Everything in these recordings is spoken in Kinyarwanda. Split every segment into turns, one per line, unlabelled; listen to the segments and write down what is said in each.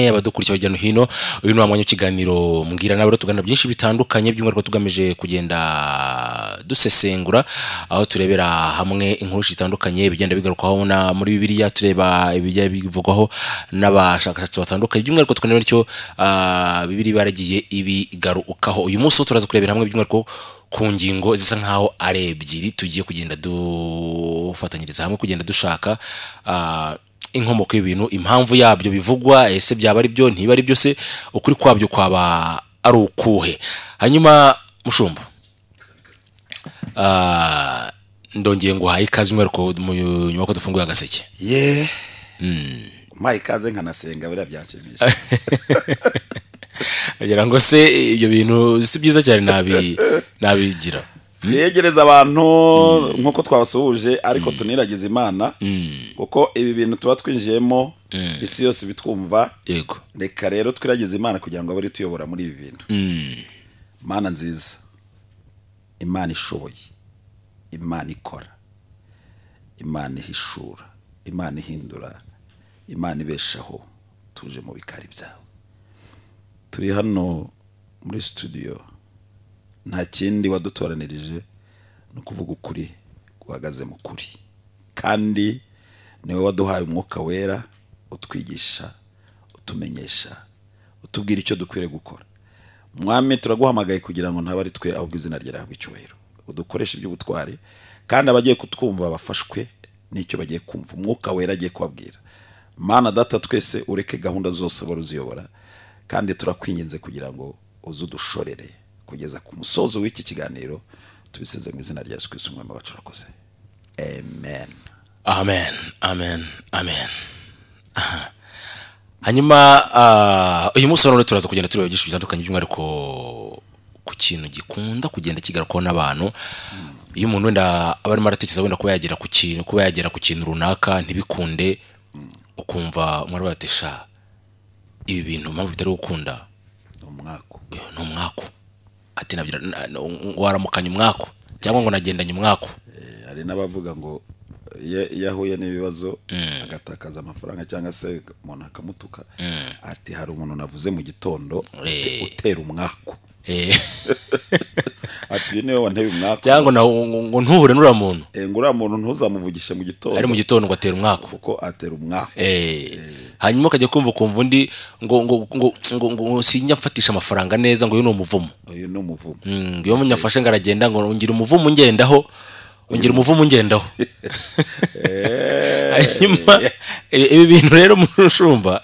Abadukurikira hirya no hino, uyu ni wa mwanya w'ikiganiro Mbwira Nawe. Rero tuganira byinshi bitandukanye, by'umwihariko tugamije kugenda dusesengura, aho turebera hamwe inkuru zitandukanye bigenda bigarukwaho na muri Bibiliya, tureba ibijya bivugwaho n'abashakashatsi batandukanye, by'umwihariko tukanareba icyo Bibiliya baragiye ibigarukaho. Uyu munsi wo turaza kurebera hamwe by'umwihariko ku ngingo zisa nkaho ari ebyiri tugiye kugenda dufatanyiriza hamwe, kugenda dushaka inkomoko y'ibintu, impamvu yabyo bivugwa. Ese byaba ari byo? Ntiba ari byo se, ukuri kwabyo kwaba ari ukuhe? Hanyuma mushumba, ndongeye ngo uhaye ikaze, umwihariko nyuma ko dufunguye agaseke.
Ye, mpaye ikaze nkanasenga, biriya byanshimisha.
Kugira ngo se ibyo bintu si byiza cyane nabigira.
Twiyegereza abantu nk'uko twabasuhuje, ariko tuniragiza Imana, kuko ibi bintu tuba twinjiyemo isi yose bitwumva. Reka rero twiragize Imana kugira ngo abe ari tuyobora muri ibi bintu. Mana nziza, Imana ishoboye, Imana ikora, Imana ihishura, Imana ihindura, Imana ibeshaho, tuje mu bikari byawe. Turi hano muri studio, nta kindi wadutoranirije, ni ukuvuga ukuri guhagaze mu kuri, kandi niwe waduhaye Umwuka Wera utwigisha, utumenyesha, utubwira icyo dukwiriye gukora. Mwami, turaguhamagaye kugira ngo ntabe ari twe, ahubwo izina ryawe icyubahiro, udukoreshe iby'ubutwari, kandi abagiye kutwumva bafashwe n'icyo bagiye kumva Umwuka Wera agiye kubabwira. Mana Data, twese ureke gahunda zose wari uziyobora, kandi turakwinginze kugira ngo uze udushorere kugeza ku musozo w'iki kiganiro. Tubiseze mu izina rya Yesu Kristo Umwami wacu, urakoze, amen.
Amen, amen, amen. Aha. Hanyuma uyu munsi rero turaza kugenda tureba byinshi bitandukanye, by'umwihariko ku kintu gikunda kugenda kigarukwaho n'abantu. Iyo umuntu wenda aba arimo aratekereza wenda kuba yagera ku kintu runaka ntibikunde, ukumva umwe aravuga ati: "Sha, ibi bintu impamvu bitari gukunda
Ni umwaku."
Uyu ni umwaku, ati waramukanye umwaku, cyangwa ngo nagendanye umwaku.
Hari n'abavuga ngo iyo ahuye n'ibibazo agatakaza amafaranga cyangwa se umuntu akamutuka, ati: "Hari umuntu navuze mu gitondo utera umwaku." Ati: "Uyu niwe wanteye umwaku."
Cyangwa ngo ntuhure n'uriya muntu.
Ngo uriya muntu ntuzamuvugishe mu gitondo.
Ari mu gitondo, ngo atera umwaku.
Kuko atera umwaku.
Hanyuma ukajya kumva ukumva undi ngo sinjya mfatisha amafaranga neza, ngo uyu ni umuvumo.
Uyu ni umuvumo.
Ngo iyo munyafashe ngo aragenda, ngo ngira umuvumo ungendaho, ngira umuvumo ungendaho. Hanyuma ibi bintu rero, mushumba,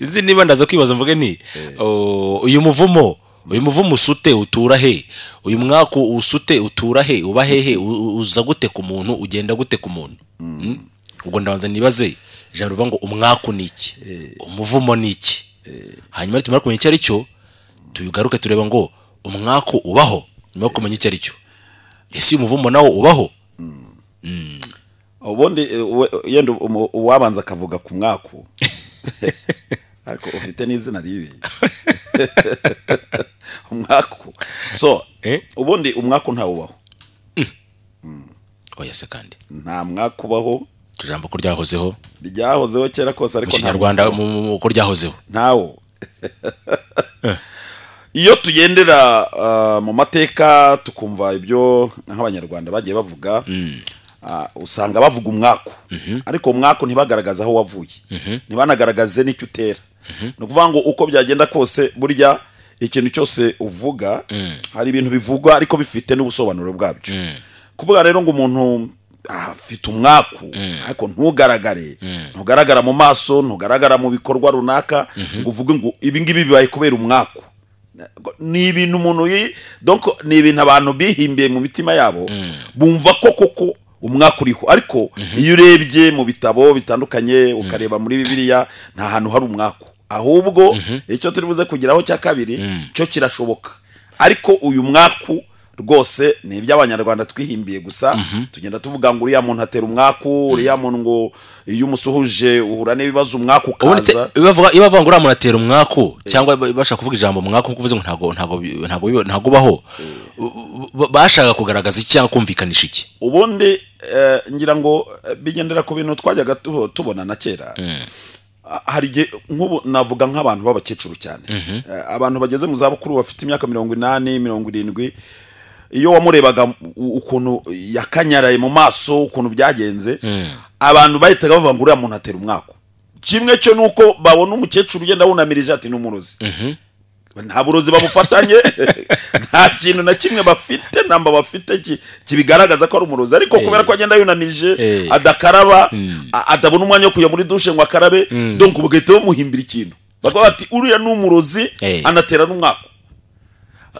izi niba ndaza kwibaza mvuge nti: "Oh, uyu muvumo usute utura he? Uyu mwaku usute utura he? Uba hehe? Uza gute ku muntu? Ugenda gute ku muntu?" Ubwo ndabanza nibaze ijambo rivuga ngo umwaku ni iki, umuvumo ni iki? Hanyuma nitumara kumenya icyo ari cyo, tugaruke tureba ngo umwaku ubaho. Nyuma yo kumenya icyo ari cyo, ese uyu muvumo nawo ubaho?
Ubundi yenda uwabanza akavuga ku mwaku, ariko ufite n'izina ribi, umwaku, so ubundi umwaku ntawubaho.
Oya se kandi.
Nta mwaku ubaho.
Ijambo ko ryahozeho.
Ryahozeho kera kose,
Mu
ariko nta
Kinyarwanda ko ryahozeho.
Ntawo. Iyo tugendera mu mateka, tukumva ibyo nk'Abanyarwanda bagiye bavuga, usanga bavuga umwaku, ariko umwaku ntibagaragaze aho wavuye, ntibanagaragaze n'icyo utera. Ni ukuvuga ngo uko byagenda kose, burya ikintu cyose uvuga, hari ibintu bivugwa ariko bifite n'ubusobanuro bwabyo. Kuvuga rero ngo umuntu afite umwaku, ariko ntugaragare, ntugaragara mu maso, ntugaragara mu bikorwa runaka, ngo uvuge ngo ibi ngibi bibaye kubera umwaku, ni ibintu umuntu donc ni ibintu abantu bihimbiye mu mitima yabo, bumva ko koko umwaku uriho. Ariko iyo urebye mu bitabo bitandukanye, ukareba muri Bibiliya, nta hantu hari umwaku. Ahubwo icyo turi buze kugeraho cya kabiri cyo kirashoboka, ariko uyu mwaku rwose ni iby'Abanyarwanda twihimbiye gusa. Tugenda tuvuga ngo uriya muntu atera umwaku, uriya muntu ngo iyo umusuhuje uhura n'ibibazo, umwaku
Ubundi se
ukaza.
iyo bavuga ngo uriya muntu atera umwaku, cyangwa bashaka kuvuga ijambo umwaku nkuko uvuze ngo ntago ubaho, bashaka kugaragaza iki cyangwa kumvikanisha iki?
Ubundi ngira ngo bigendera ku bintu twajyaga tubona na kera. Hari igihe nk'ubu navuga nk'abantu b'abakecuru cyane, abantu bageze mu zabukuru bafite imyaka 80, 70, iyo wamurebaga ukuntu yakanyaraye mu maso, ukuntu byagenze, abantu bahitaga bavuga ngo uriya muntu atera umwaku. Kimwe cyo nuko babona umukecuru ugenda wunamirije ati ni umurozi. Nta burozi bamufatanye, nta kintu na kimwe bafite, namba bafite kibigaragaza ko ari umurozi, ariko kubera ko agenda yunamirije, adakaraba, adabona umwanya wo kujya muri dushe ngo akarabe, donc bagahita bamuhimbira ikintu, bakavuga ati uriya ni umurozi, anatera n'umwaku.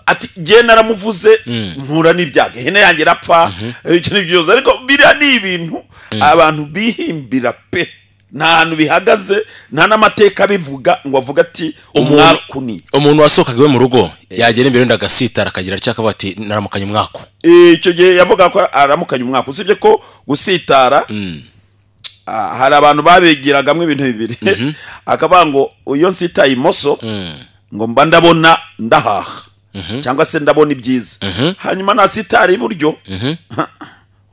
Ati jye naramuvuze mpura n'ibyago, ihene yanjye irapfa, ibyo byose. Ariko biriya ni ibintu abantu bihimbira pe, nta hantu bihagaze, nta n'amateka bivuga ngo avuga ati umwaku ni
umuntu wasohokaga iwe mu rugo yagera imbere wenda agasitara akagira atya akavuga ati naramukanye umwaku.
Icyo gihe yavuga ko aramukanye umwaku, usibye ko gusitara hari abantu babigiragamo ibintu bibiri, akavuga ngo iyo nsitaye imoso ngo mba ndabona ndahaha cyangwa se ndabona ibyiza, hanyuma nasitara iburyo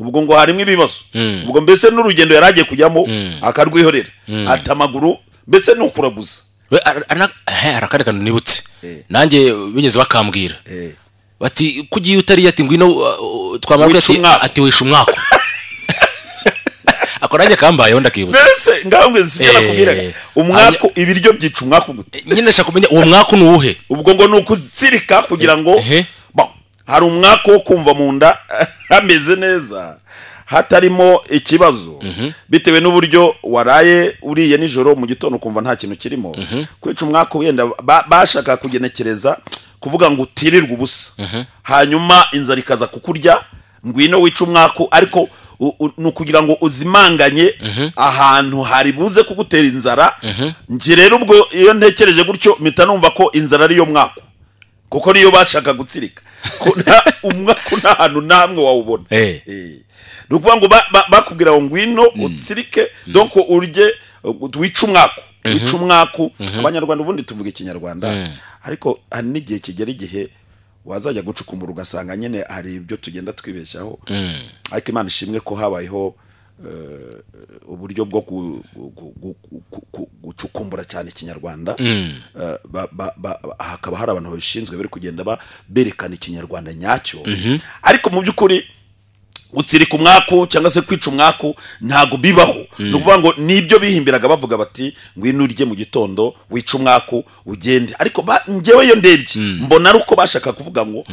ubwo ngo harimo ibibazo, ubwo mbese n'urugendo yaragiye kujyamo akarwihorera, atamaguru mbese nukuraguza.
Arakandi nibutse nanjye bigeze bakambwira bati kugiye utari ati ngwino twamara ati wisha umwaku. Ako nanjye kambayeho ndakibutse.
Mbese ngambwe sibyo nakubwiraga, umwaku ibiryo byica umwaku gute?
Nyine ndashaka kumenya uwo mwaku ni uwuhe.
Ubwo ngo nukuzirika kugira ngo hari umwaku wo kumva mu nda hameze neza hatarimo ikibazo, bitewe n'uburyo waraye uriye nijoro, mu gitondo ukumva nta kintu kirimo. Kwica umwaku wenda bashaka kugenekereza kuvuga ngo utirirwe ubusa, hanyuma inzara ikaza kukurya, ngwino wica umwaku, ariko nukugira ngo uzimanganye ahantu hari buze kugutera inzara. Nje rero ubwo iyo ntekereje gutyo mpita numva ko inzara ariyo mwaku, kuko niyo bashaka gutsirika. Umwaku nta hantu namwe wawubona. Ni ukuvuga ngo bakubwira ngo ngwino utsirike, donc urye wica umwaku, wica umwaku. Abanyarwanda ubundi tuvuga ikinyarwanda, ariko hari n'igihe kigera igihe wazajya gucukumbura ugasanga nyine hari ibyo tugenda twibeshyaho. Ariko Imana ishimwe ko habayeho uburyo bwo gucukumbura cyane ikinyarwanda, hakaba hari abantu babishinzwe bari kugenda berekana ikinyarwanda nyacyo. Ariko mu by'ukuri gutsirika umwaku cyangwa se kwica umwaku ntago bibaho. Ni ukuvuga ngo nibyo bihimbiraga bavuga bati ngwino urye mu gitondo wica umwaku ugende. Ariko njyewe iyo ndebye mbona ari uko bashaka kuvuga ngo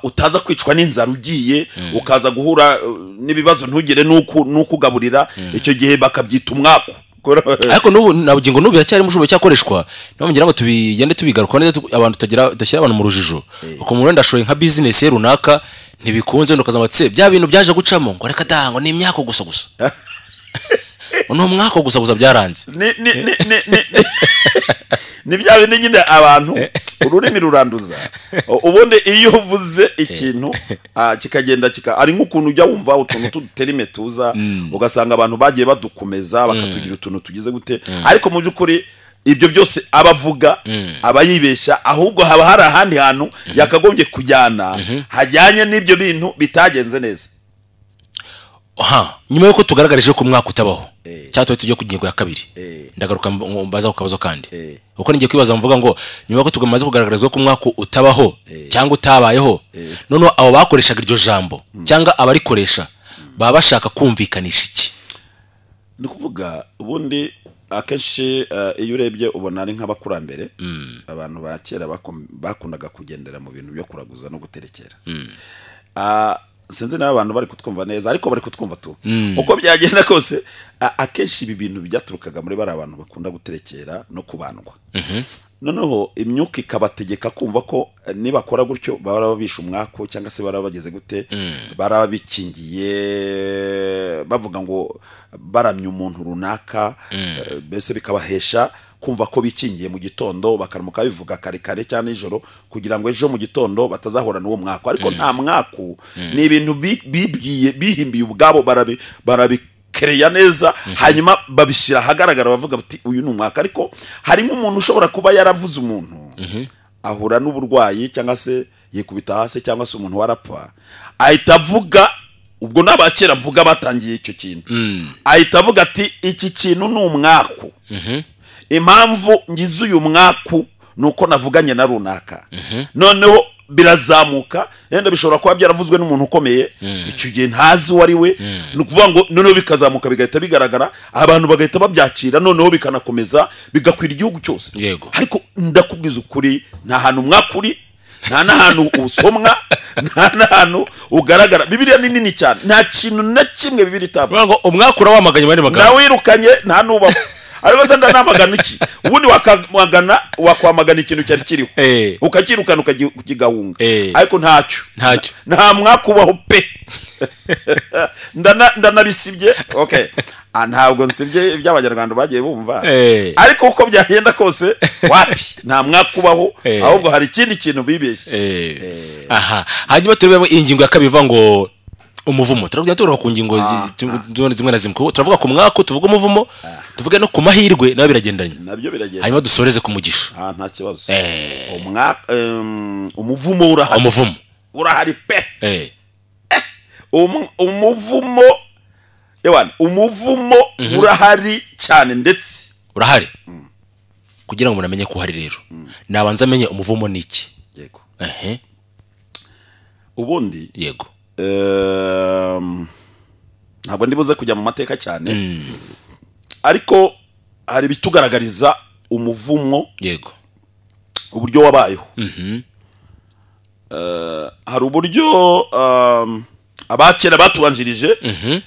utaza kwicwa n'inzara ugiye, ukaza guhura n'ibibazo ntugire nukugaburira, icyo gihe bakabyita umwaku.
Ariko n'ubu nabugingo n'ubu biracyari mushubo cyakoreshwa, niyo ngira ngo tubigende tubigaruka neza, abantu tutagira dashyira abantu mu rujijo. Uko umuntu wenda ashoye nka business runaka ntibikunze, ndokazamba tse bya bintu byaje gucamo ngo reka dango ni imyako gusa gusa, no mwako gusa gusa byaranze.
Ni bya bindi nyine abantu ururimi ruranduza. Ubundi iyo uvuze ikintu kikagenda ari nk'ukuntu ujya wumva utuntu tuterime tuza, ugasanga abantu bagiye badukomeza bakatugira utuntu tugize gute, ariko mu by'ukuri ibyo byose abavuga abayibesha, ahubwo haba hari ahandi hantu yakagombye kujyana hajyanye n'ibyo bintu bitagenze neza.
Nyuma yuko tugaragarije ko umwaka utabaho, cyangwa tujye ku ngingo ya kabiri, ndagaruka mbaza ku kabazo kandi, uko ngiye kwibaza mvuga ngo nyuma yuko tugamaze kugaragarizwa ko umwaka utabaho cyangwa utabayeho, noneho abo bakoreshaga iryo jambo cyangwa abarikoresha baba bashaka kumvikanisha iki?
Ni kuvuga ubundi akenshi iyo urebye ubona ari nk'abakurambere, abantu ba kera bakundaga kugendera mu bintu byo kuraguza no guterekera. Sinzi nawe abantu bari kutwumva neza, ariko bari kutwumva tu. Uko byagenda kose, akenshi ibi bintu byaturukaga muri bari abantu bakunda guterekera no kubandwa. Noneho imyuka ikabategeka kumva ko nibakora gutyo baraba bisha umwaku cyangwa se baraba bageze gute, baraba bikingiye, bavuga ngo baramye umuntu runaka, mbese bikabahesha kumva ko bikingiye mu gitondo, bakaramuka bivuga kare kare cyane nijoro kugira ngo ejo mu gitondo batazahora n'uwo mwako. Ariko nta mwako, ni ibintu bibwiye bihimbiye ubwabo, barabikereya neza, hanyuma babishyira ahagaragara bavuga bati uyu ni umwaka. Ariko hari nk'umuntu ushobora kuba yaravuze umuntu ahura n'uburwayi cyangwa se yikubita hasi cyangwa se umuntu warapfa, ahita avuga, ubwo n'abakera mvuga batangiye icyo kintu, ahita avuga ati iki kintu ni umwaku. Impamvu ngize uyu mwaku nuko navuganye na runaka. Noneho birazamuka, yenda bishobora kuba byaravuzwe n'umuntu ukomeye, icyo gihe ntazi uwo ari we. Ni ukuvuga ngo noneho bikazamuka bigahita bigaragara, abantu bagahita babyakira, noneho bikanakomeza bigakwira igihugu cyose. Ariko ndakubwiza ukuri, nta hantu mwakuri, nta n'ahantu usomwa, nta n'ahantu ugaragara. Bibiliya ni nini cyane, nta kintu na kimwe Bibiliya itavuze.
Ngo umwakura wamaganye bari magambo,
nawirukanye nta nubaho. Ariko se ndanamagana iki? Ubundi wakamagana, wakwamagana ikintu cyari kiriho, ukakirukana ukakigahunga. Ariko ntacyo, nta mwakubaho pe. Ndanabisibye. Okay, ntabwo nsibye iby'abanyarwanda bagiye bumva, ariko uko byagenda kose wapi, nta mwakubaho, ahubwo hari ikindi kintu bibeshye.
Aha hanyuma turebe ingingo ya kabiri ivuga ngo umuvumo. Turavuga tugaruka ku ngingo zimwe na zimwe, turavuga ku mwako, tuvuga umuvumo, tuvuge no ku mahirwe, nabyo biragendanye,
nabyo biragendanye.
Hanyuma dusoreze ku mugisha.
Nta kibazo. Umuvumo urahari,
umuvumo
urahari pe. Umuvumo ewana, umuvumo urahari cyane, ndetse
urahari. Kugira ngo umuntu amenye ko uhari rero, nabanza amenye umuvumo ni iki.
Yego. Ubundi
yego,
ntabwo ndibuze kujya mu mateka cyane, ariko hari bitugaragariza umuvumo.
Yego.
Uburyo wabayeho. Hari uburyo abakera batubanjirije,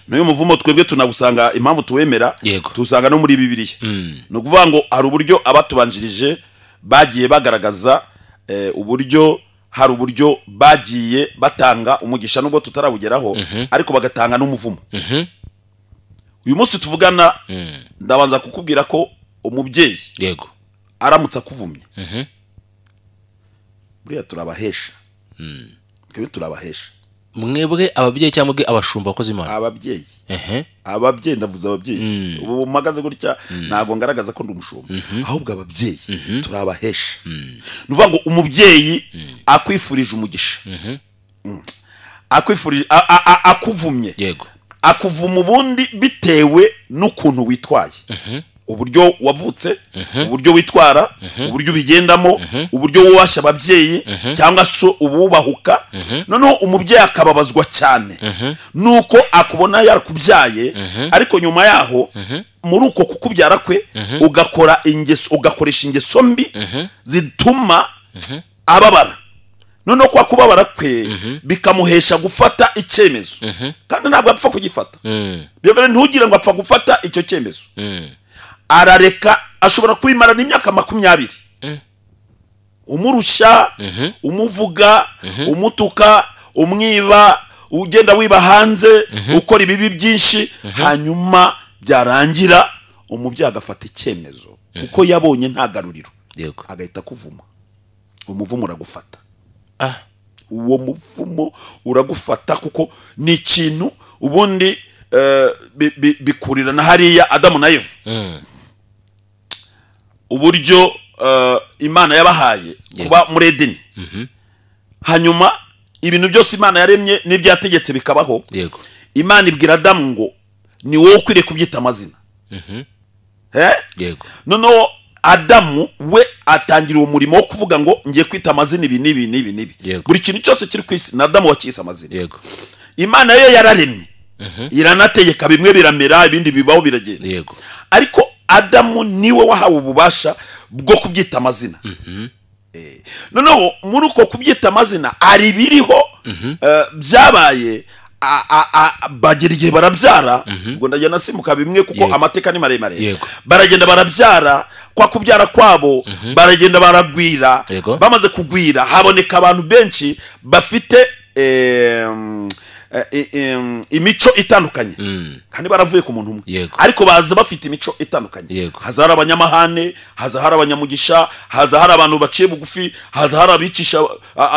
n'uyu muvumo twebwe tunagusanga, impamvu tuwemera tusanga no muri Bibiliya. Ni ukuvuga ngo hari uburyo abatubanjirije bagiye bagaragaza uburyo, hari uburyo bagiye batanga umugisha nubwo tutarabugeraho, ariko bagatanga n'umuvumo. Uyu munsi tuvugana, ndabanza kukubwira ko umubyeyi,
yego,
aramutse akuvumye, buriya turabahesha. Twebwe turabahesha.
Mwebwe ababyeyi cyangwa abashumba bakoze Imana?
Ababyeyi. Ababyeyi, ndavuze ababyeyi. Ubu mpagaze gutya ntago ngaragaza ko ndi umushumba, ahubwo ababyeyi turabahesha. Ni ukuvuga ngo umubyeyi akwifurije umugisha, akwifurije, akuvumye,
yego,
akuvuma ubundi bitewe n'ukuntu witwaye, uburyo wavutse, uburyo witwara, uburyo ubigendamo, uburyo wubashya ababyeyi cyangwa se ububahuka. Noneho umubyeyi akababazwa cyane nuko akubona yarakubyaye, ariko nyuma yaho muri uko kukubyara kwe ugakora ingeso, ugakoresha ingeso mbi zituma ababara. Noneho kwa kubabara kwe bikamuhesha gufata icyemezo, kandi ntabwo apfa kugifata. Bivuze ntugire ngo apfa gufata icyo cyemezo, arareka, ashobora kwimara n'imyaka 20 umurushya, umuvuga, umutuka, umwiba, ugenda wiba hanze, ukora ibibi byinshi, hanyuma byarangira umubyeyi agafata icyemezo kuko yabonye nta garuriro, agahita kuvuma. Umuvumo uragufata. Uwo muvumo uragufata kuko ni ikintu ubundi bikurira na hariya Adamu na Eva. Uburyo Imana yabahaye kuba muri Edeni, hanyuma ibintu byose Imana yaremye n'ibyategetse bikabaho. Imana ibwira Adamu ngo ni wowe ukwiriye kubyita amazina.
Yego.
Noneho Adamu we atangira uwo murimo wo kuvuga ngo ngiye kwita amazina ibi n'ibi n'ibi n'ibi. Buri kintu cyose kiri ku isi na Adamu wakise amazina.
Yego.
Imana yo yararemye, iranategeka, bimwe biramera ibindi bibaho biragenda.
Yego.
Ariko Adamu niwe wahawe ububasha bwo kubyita amazina. Noneho muri uko kubyita amazina ari biriho byabaye, bagera igihe barabyara, ubwo ndagenda nasimuka bimwe kuko amateka ni maremare. Baragenda barabyara, kwa kubyara kwabo baragenda baragwira. Bamaze kugwira haboneka abantu benshi bafite imico itandukanye, kandi baravuye ku muntu umwe, ariko baza bafite imico itandukanye. Haza hari abanyamahane, haza hari abanyamugisha, haza hari abantu baciye bugufi, haza hari abicisha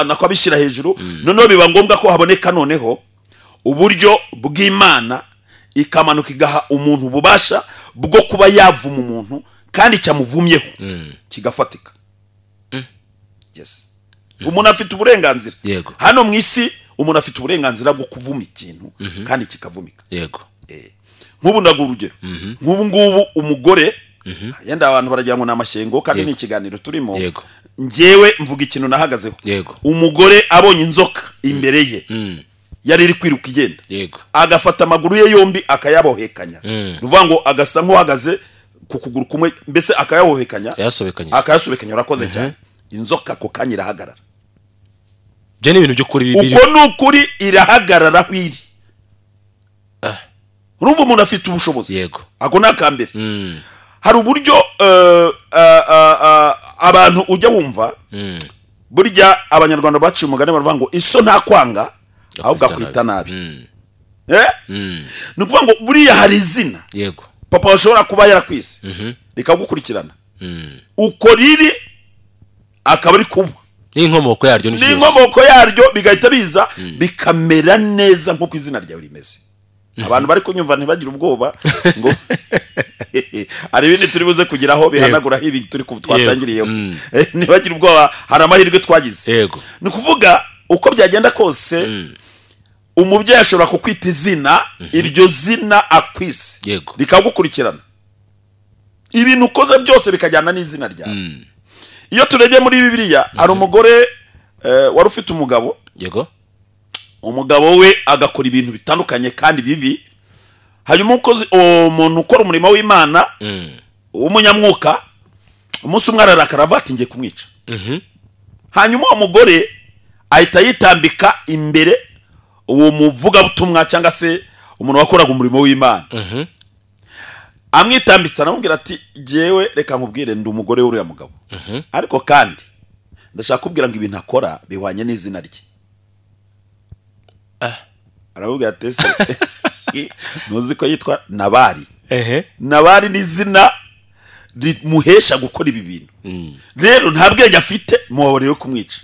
nako abishyira hejuru. Noneho biba ngombwa ko haboneka noneho uburyo bw'Imana ikamanuka igaha umuntu ububasha bwo kuba yavuma umuntu kandi cyamuvumyeho kigafatika. Yes. Umuntu afite uburenganzira. Hano mu isi umuntu afite uburenganzira bwo kuvuma ikintu kandi kikavumika.
Yego.
Nk'ubu ndaguha urugero. Nk'ubu ngubu umugore Yenda abantu baragira ngo ni amashyengo kandi ni ikiganiro turimo. Njyewe mvuga ikintu nahagazeho. Umugore abonye inzoka imbere ye yari iri kwiruka igenda, agafata amaguru ye yombi akayabohekanya, ni ngo agasa nk'uhagaze ku kuguru kumwe, mbese akayabohekanya, akayasobekanya. Urakoze cyane. Inzoka ako kanya irahagarara.
Byo ni ibintu by'ukuri,
uko ni ukuri, irahagarara aho iri. Urumva umuntu afite ubushobozi. Ako ni akambere. Hari uburyo abantu ujya wumva, burya Abanyarwanda baciye umugani baravuga ngo iso nta kwanga ahubwo akwita nabi. Ni ukuvuga ngo buriya hari izina papa ashobora kuba yarakwise rikagukurikirana uko riri, akaba ari kuba
n'inkomoko yaryo,
n'inkomoko yaryo bigahita biza bikamera neza nk'uko izina ryawe rimeze. Abantu bari kunyumva ntibagire ubwoba ngo hari ibindi turi buze kugeraho bihanaguraho ibi turi twatangiriyeho. Ntibagire ubwoba, hari amahirwe twagize. Ni ukuvuga uko byagenda kose, umubyeyi ashobora kukwita izina, iryo zina akwise rikagukurikirana, ibintu ukoze byose bikajyana n'izina ryawe. Iyo turebye muri Bibiliya, hari umugore wari ufite umugabo. Umugabo we agakora ibintu bitandukanye kandi bibi. Hanyuma umuntu ukora umurimo w'Imana w'umunyamwuka, umunsi umwe ararakara ati ngiye kumwica. Hanyuma uwo mugore ahita yitambika imbere uwo muvugabutumwa cyangwa se umuntu wakoraga umurimo w'Imana. Amwitambitse aramubwira ati jyewe reka nkubwire, ndi umugore w'uriya mugabo, ariko kandi ndashaka kubwira ngo ibintu akora bihwanye n'izina rye. Aramubwira ati ese ntuzi ko yitwa Nabali? Nabali ni izina rimuhesha gukora ibi bintu. Rero nta bwenge afite, mubabarire kumwica.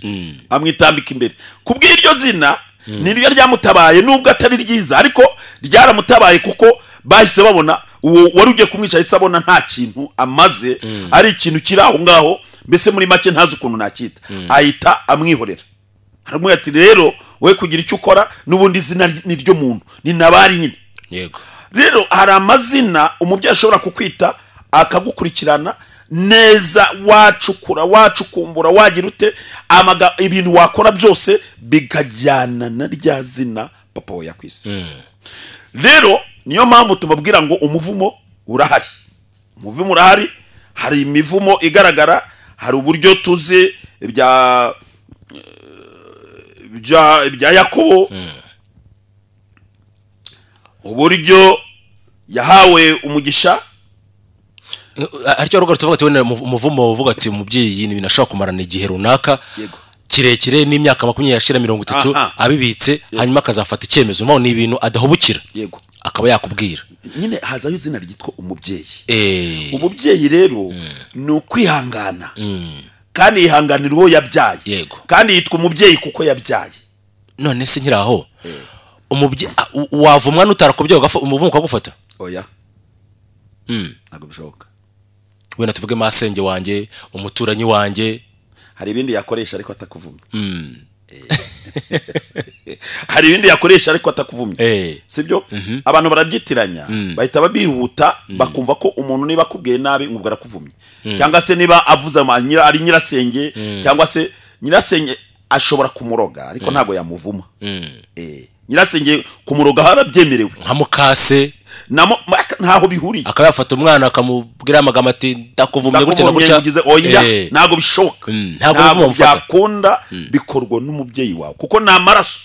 Amwitambika imbere kubw'iryo zina niryo ryamutabaye, nubwo atari ryiza ariko ryaramutabaye, kuko bahise babona uwo wari ugiye kumwica ahise abona nta kintu amaze, ari ikintu kiri aho ngaho, mbese muri make ntazi ukuntu nakita, ahita amwihorera. Aramubwira ati rero wowe kugira icyo ukora, n'ubundi izina ni ryo muntu, ni Nabali nyine. Rero hari amazina umubyeyi ashobora kukwita akagukurikirana neza, wacukura, wacukumbura, wagira ute, ibintu wakora byose bikajyana na rya zina papa we yakwise. Rero niyo mpamvu tubabwira ngo umuvumo urahari. Umuvumo urahari, hari imivumo igaragara, hari uburyo tuzi ibya Yakobo, uburyo yahawe umugisha.
Aricyo rugarutse uvuga ati wenda umuvumo uvuga ati umubyeyi ni ibintu ashobora kumarana igihe runaka kirekire, n'imyaka 20 yashira 30 abibitse, hanyuma akazafata icyemezo. Mpamvu ni ibintu adahubukira, akaba yakubwira
nyine hazaho izina ryitwa umubyeyi. Umubyeyi rero ni ukwihangana, kandi yihanganira uwo yabyaye, kandi yitwa umubyeyi kuko yabyaye.
None se nkiraho umubyeyi wavumwa n'utarakubyaye umuvumo ukagufata?
Oya, ntabwo bishoboka.
Wenda tuvuge masenge wanjye, umuturanyi wanjye,
hari ibindi yakoresha ariko atakuvumye. Hari ibindi yakoresha ariko atakuvumye, sibyo? Abantu barabyitiranya, bahita babihuta bakumva ko umuntu niba akubwiye nabi ngo arakuvumye, cyangwa se niba avuze ari nyirasenge, cyangwa se nyirasenge ashobora kumuroga ariko ntago yamuvuma. Nyirasenge kumuroga harabyemerewe,
nka mukase
ntaho bihuriye,
akaba yafata umwana akamubwira amagambo ati ndakuvumye gutya na gutya.
Oya, ntago bishoboka, ntago byakunda, bikorwa n'umubyeyi wawe kuko ni amaraso.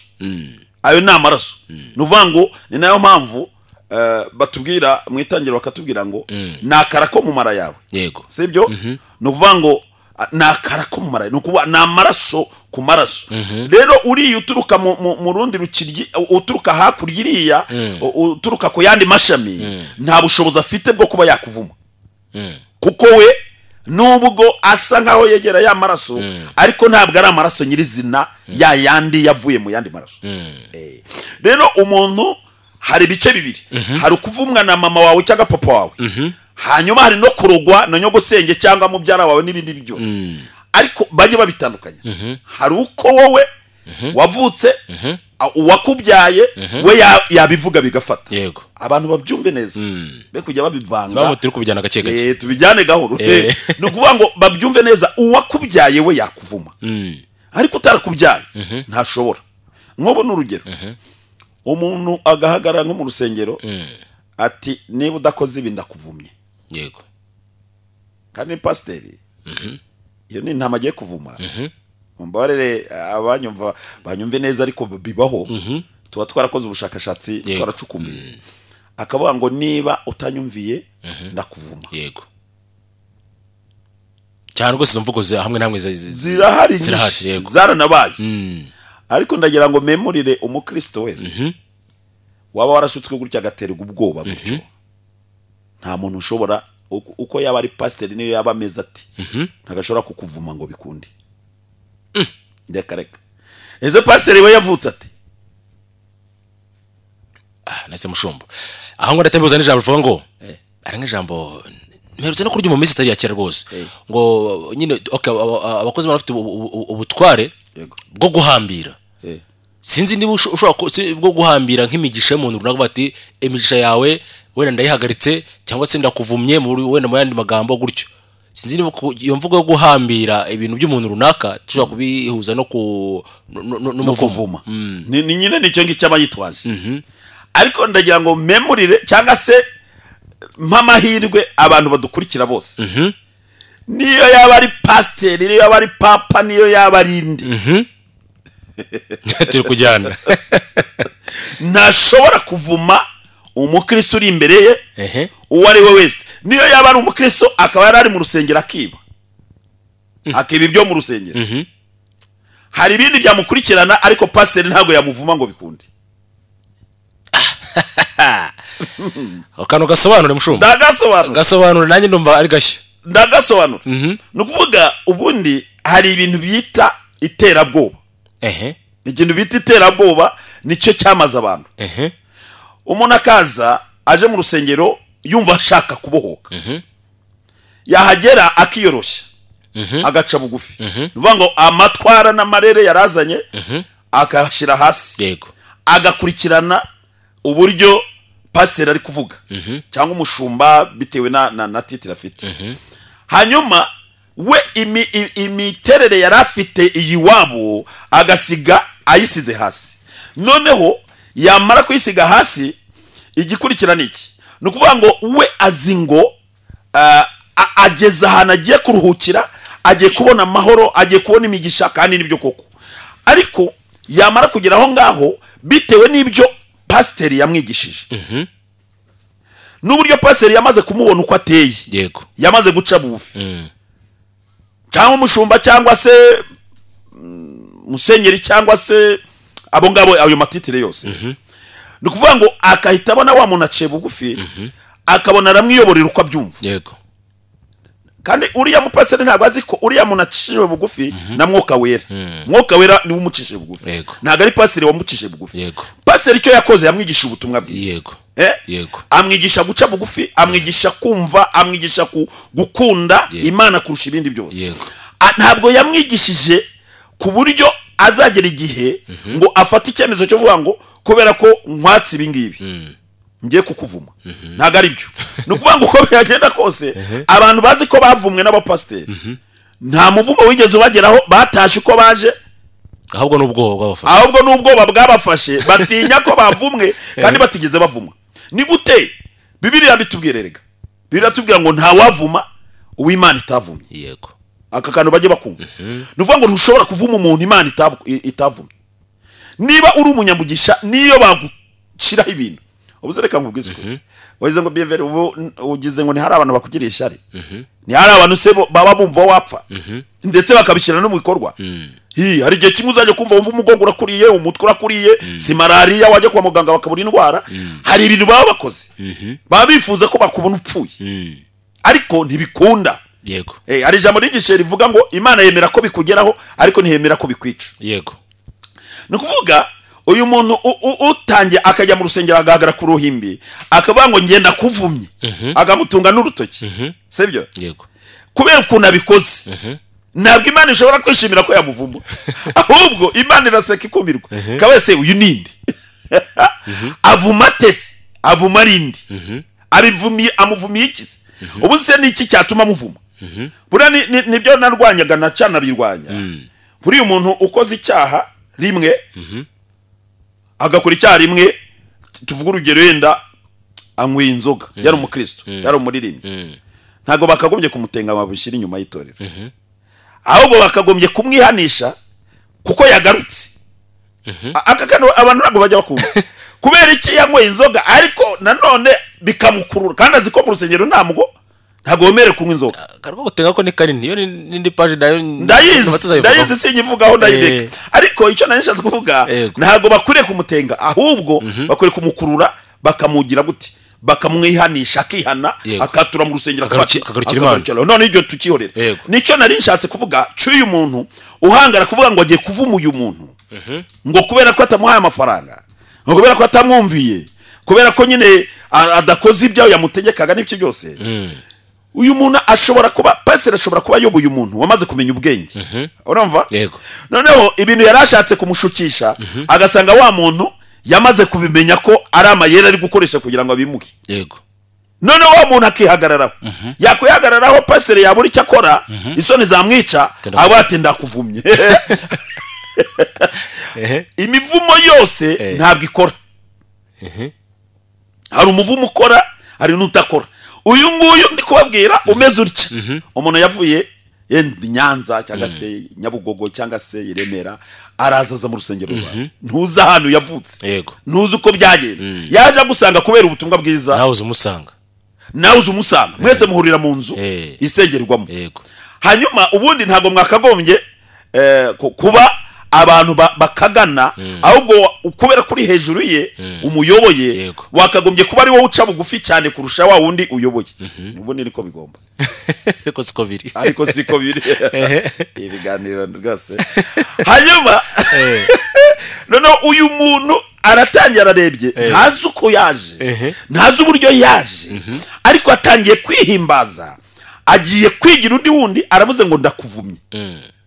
Ayo ni amaraso. Ni ukuvuga ngo ni nayo mpamvu batubwira mu itangiriro bakatubwira ngo ni akara ko mu mara yawe. Sibyo? Ni ukuvuga ngo ni akara ko mu mara, ni ukuvuga ni amaraso ku maraso. Rero uriya uturuka mu rundi rukiryi, uturuka hakurya iriya, uturuka ku yandi mashami, nta bushobozi afite bwo kuba yakuvuma, kuko we nubwo asa nkaho yegera ya maraso, ariko ntabwo ari amaraso nyirizina ya yandi yavuye mu yandi maraso. Rero umuntu hari ibice bibiri, hari ukuvumwa na mama wawe cyangwa papa wawe, hanyuma hari no kurogwa na nyogosenge cyangwa mubyara wawe n'ibindi byose, ariko bajye babitandukanya. Hari uko wowe wavutse Uwakubyaye we yabivuga bigafata.
Yego.
Abantu babyumve neza, be kujya babivanga.
Babo turi kubijyana gake gake.
Tubijyane gahoro. Ni ukuvuga ngo babyumve neza, uwakubyaye we yakuvuma, ariko utarakubyaye ntashobora. Nk'ubu ni urugero, umuntu agahagarara nko mu rusengero ati niba udakoze ibi ndakuvumye.
Yego.
Kandi pasiteri iyo ni intama agiye kuvuma. Mumbabarire abanyumva banyumve neza, ariko bibaho, tuba twarakoze ubushakashatsi, twaracukumbuye. Akavuga ngo niba utanyumviye ndakuvuma.
Yego. Cyane rwose izo mvugo hamwe na hamwe
zirahari, zaranabaye. Ariko ndagira ngo memurire umukristo wese waba warashutswe gutya agaterwa ubwoba gutyo, nta muntu ushobora, uko yaba ari pasiteri niyo yaba ameze ati, ntagashobora kukuvuma ngo bikunde. Reka reka. Ese pasiteri we yavutse ate?
Nase mushumba. Aho ngo ndatembuza n'ijambo rivuga ngo ari nk'ijambo mperutse no kurya mu minsi itari ya kera rwose, ngo nyine okay, abakozi bafite ubutware bwo guhambira. Sinzi niba ushobora bwo guhambira nk'imigisha y'umuntu runaka, bati imigisha yawe wenda ndayihagaritse cyangwa se ndakuvumye, wenda mu yandi magambo gutyo. Sinzi niba iyo mvugo yo guhambira ibintu by'umuntu runaka tushobora kubihuza no
kuvuma. Ni nyine nicyo ngicyo abayitwaje. Ariko ndagira ngo memurire cyangwa se mpamahirwe abantu badukurikira bose, niyo yaba ari pasiteri, niyo yaba ari papa, niyo yaba ari indi,
turi kujyana,
ntashobora kuvuma umukristo uri imbere ye uwo ari we wese. Niyo yaba ari umukristo akaba yari ari mu rusengero akiba, akiba ibyo mu rusengero, hari ibindi byamukurikirana, ariko pasiteri ntabwo yamuvuma ngo bikunde.
Akantu gasobanure mushumba.
Ndagasobanura.
Gasobanure nanjye ndumva ari gashya.
Ndagasobanura. Ni ukuvuga ubundi hari ibintu bita iterabwoba. Ikintu bita iterabwoba nicyo cyamaze abantu. Umuntu akaza aje mu rusengero yumva ashaka kubohoka, yahagera akiyoroshya, agaca bugufi. Ni ukuvuga ngo amatwara n'amarere yarazanye akashyira hasi.
Yego.
Agakurikirana uburyo pasiteri ari kuvuga cyangwa umushumba bitewe na titire afite. Hanyuma we imiterere yari afite iyi wabo agasiga ayisize hasi. Noneho yamara kuyisiga hasi, igikurikira ni iki? Ni ukuvuga ngo we azi ngo ageze ahantu agiye kuruhukira, agiye kubona amahoro, agiye kubona imigisha, kandi nibyo koko. Ariko yamara kugera aho ngaho bitewe n'ibyo pasiteri yamwigishije, n'uburyo pasiteri yamaze kumubona uko ateye,
yego,
yamaze guca bugufi, cyangwa umushumba cyangwa se musenyeri cyangwa se abo ngabo, ayo matitire yose, ni ukuvuga ngo akahita abona wa muntu aciye bugufi, akabona aramwiyoborera uko abyumva.
Yego.
Kandi uriya mupasiteri ntabwo azi ko uriya muntu aciye bugufi na Mwuka Wera. Mwuka Wera niwe umucishije bugufi, ntabwo ari pasiteri wamucishije bugufi. Pasiteri icyo yakoze, yamwigisha ubutumwa bwiza.
Yego. Yego.
Amwigisha guca bugufi, amwigisha kumva, amwigisha gukunda Imana kurusha ibindi byose. Ntabwo yamwigishije ku buryo azagera igihe ngo afate icyemezo cyo kuvuga ngo kubera ko nkwatsi ibi ngibi ngiye kukuvuma. Ntabwo ari byo. Ni ukuvuga ngo uko byagenda kose, abantu bazi ko bavumwe n'abapasiteri, nta muvumo wigeze ubageraho, batashye uko baje,
ahubwo n'ubwoba bwabafashe,
ahubwo n'ubwoba bwabafashe, batinya ko bavumwe kandi batigeze bavumwa. Ni gute? Bibiliya bitubwira, rega Bibiliya tubwira ngo nta wavuma uw'Imana itavumye.
Yego.
Aka kantu bajye bakumva. Ni ukuvuga ngo ntushobora kuvuma umuntu Imana itavumye. Niba uri umunyamugisha, niyo bagushyiraho ibintu, ubuze reka nkubwize ukuri, wagize ngo bienvenue, ubu ugize ngo ni hari abantu bakugira ishyari, ni hari abantu se baba bumva wapfa, ndetse bakabishyira no mu bikorwa. Hari igihe kimwe uzajya kumva wumva umugongo urakuriye, umutwe urakuriye, si malariya, wajya kwa muganga bakabura indwara. Hari ibintu baba bakoze, baba bifuza ko bakubona upfuye, ariko ntibikunda.
Yego.
Hari ijambo rigishe rivuga ngo Imana yemera ko bikugeraho, ariko ntiyemera ko bikwica.
Yego.
Ni ukuvuga uyu muntu utangiye akajya mu rusengero agahagarara ku ruhimbi, akavuga ngo ngenda kuvumye, akamutunga n'urutoki, sibyo?
Yego.
Kubera ukuntu abikoze, Ntabwo Imana ishobora kwishimira ko yamuvuma, ahubwo Imana iraseka ikumirwa. Kabese uyu ninde? Avuma tese, avuma rindi, abivumiye, amuvumiye iki se? Ubu se ni iki cyatuma amuvuma? Buriya nibyo narwanyaga na cyana birwanya. Buriya umuntu ukoze icyaha rimwe, agakora icyaha rimwe, tuvuge urugero yenda anywa inzoga, yari umukristo, yari umuririmbyi, ntabwo bakagombye kumutenga babushyira inyuma y'itorero, ahubwo bakagombye kumwihanisha kuko yagarutse. Aka kantu abantu ntabwo bajya bakumva. Kubera iki yanyweye inzoga, ariko nanone bikamukurura, kandi azi ko mu rusengero ntabwo wemerewe kunywa inzoga.
Karwa gutenga ko ni kanini, iyo n'indi page nayo
ndayizi sinyivugaho ndayireka. Ariko icyo nari nshatse kuvuga, ntabwo bakwiriye kumutenga, ahubwo bakwiriye kumukurura, bakamugira gute, bakamwihanisha akihana, akatura mu rusengero,
akagarukira Imana.
None ibyo tukihorera. Nicyo nari nshatse kuvuga cy'uyu muntu uhangara kuvuga ngo agiye kuvuma uyu muntu, ngo kubera ko atamuhaye amafaranga, ngo kubera ko atamwumviye, kubera ko nyine adakoze ibyo yamutegekaga n'ibyo byose. Uyu muntu ashobora kuba pastor, ashobora kuba ayoboye umuntu wamaze kumenya ubwenge. Urumva? Noneho ibintu yarashatse kumushukisha, agasanga wa muntu yamaze kubimenya ko ari amayeri ari gukoresha kugira ngo abimuke.
Yego.
Noneho wa muntu akihagararaho. Yakwihagararaho, pastor yabura icyo akora, isoni zamwica, aba ati ndakuvumye. Imivumo yose ntabwo ikora. Hari umuvumo ukora, hari n'utakora. Uyu nguyu ndi kubabwira umeze utya. Umuntu yavuye yenda Nyanza cyangwa se Nyabugogo cyangwa se i Remera, arazaza mu rusengero rwawe. Ntuzi ahantu yavutse.
Yego.
Ntuzi uko byagenda. Yaje gusanga kubera ubutumwa bwiza.
Nawe umusanga.
Nawe umusanga. Mwese muhurira mu nzu isengerwamo.
Yego.
Hanyuma ubundi ntabwo mwakagombye kuba abantu bakagana, ahubwo kubera kuri hejuru ye umuyoboye, wakagombye kuba ari wowe uca bugufi cyane kurusha wa wundi uyoboye. Ubundi niko bigomba.
Ariko siko biri.
Ariko siko biri. Ibiganiro rwose. Hanyuma noneho uyu muntu aratangira ararebye, ntazi uko yaje, ntazi uburyo yaje, ariko atangiye kwihimbaza, agiye kwigira undi wundi, aravuze ngo ndakuvumye.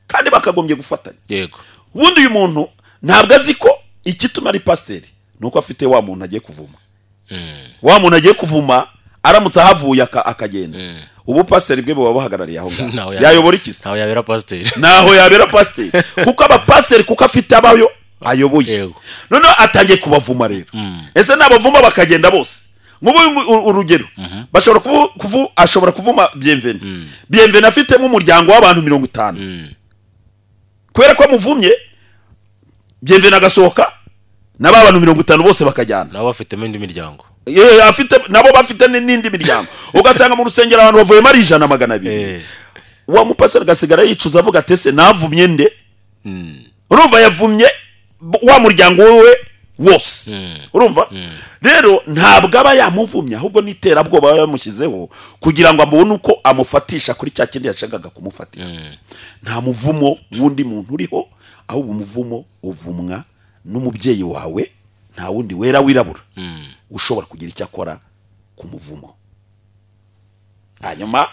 Kandi bakagombye gufatanya.
Yego.
Ubundi uyu muntu ntabwo azi ko igituma ari pasiteri nuko afite wa muntu agiye kuvuma. Wa muntu agiye kuvuma aramutse ahavuye akagenda. Ubu pasiteri bwe buba buhagarariye aho ngaho. Yayobora iki se?
Naho yabera pasiteri.
Naho yabera pasiteri. Kuko abapasiteri kuko afite abayo ayoboye. Noneho atangiye kubavuma rero. Ese nabavuma bakagenda bose. Nk'ubu urugero, bashobora ashobora kuvuma Bienvenu. Bienvenu afitemo umuryango w'abantu 50. Kubera ko amuvumye, Bienvenu agasohoka, nabo abantu 50 bose bakajyana.
Nabo bafite n'indi miryango.
Afite nabo bafite n'indi miryango. Ugasanga mu rusengero abantu bavuyemo ari 100 200. Wa mupasiteri agasigara yicuza avuga ati ese navumye nde? Urumva yavumye wa muryango wewe wose. Urumva? Rero ntabwo aba yamuvumye, ahubwo n'iterabwoba aba yamushyizeho kugira ngo amubone uko amufatisha kuri cya kindi yashakaga kumufatira. Nta muvumo wundi muntu uriho, ahubwo umuvumo uvumwa n'umubyeyi wawe, nta wundi wera wirabura ushobora kugira icyo akora ku muvumo. Hanyuma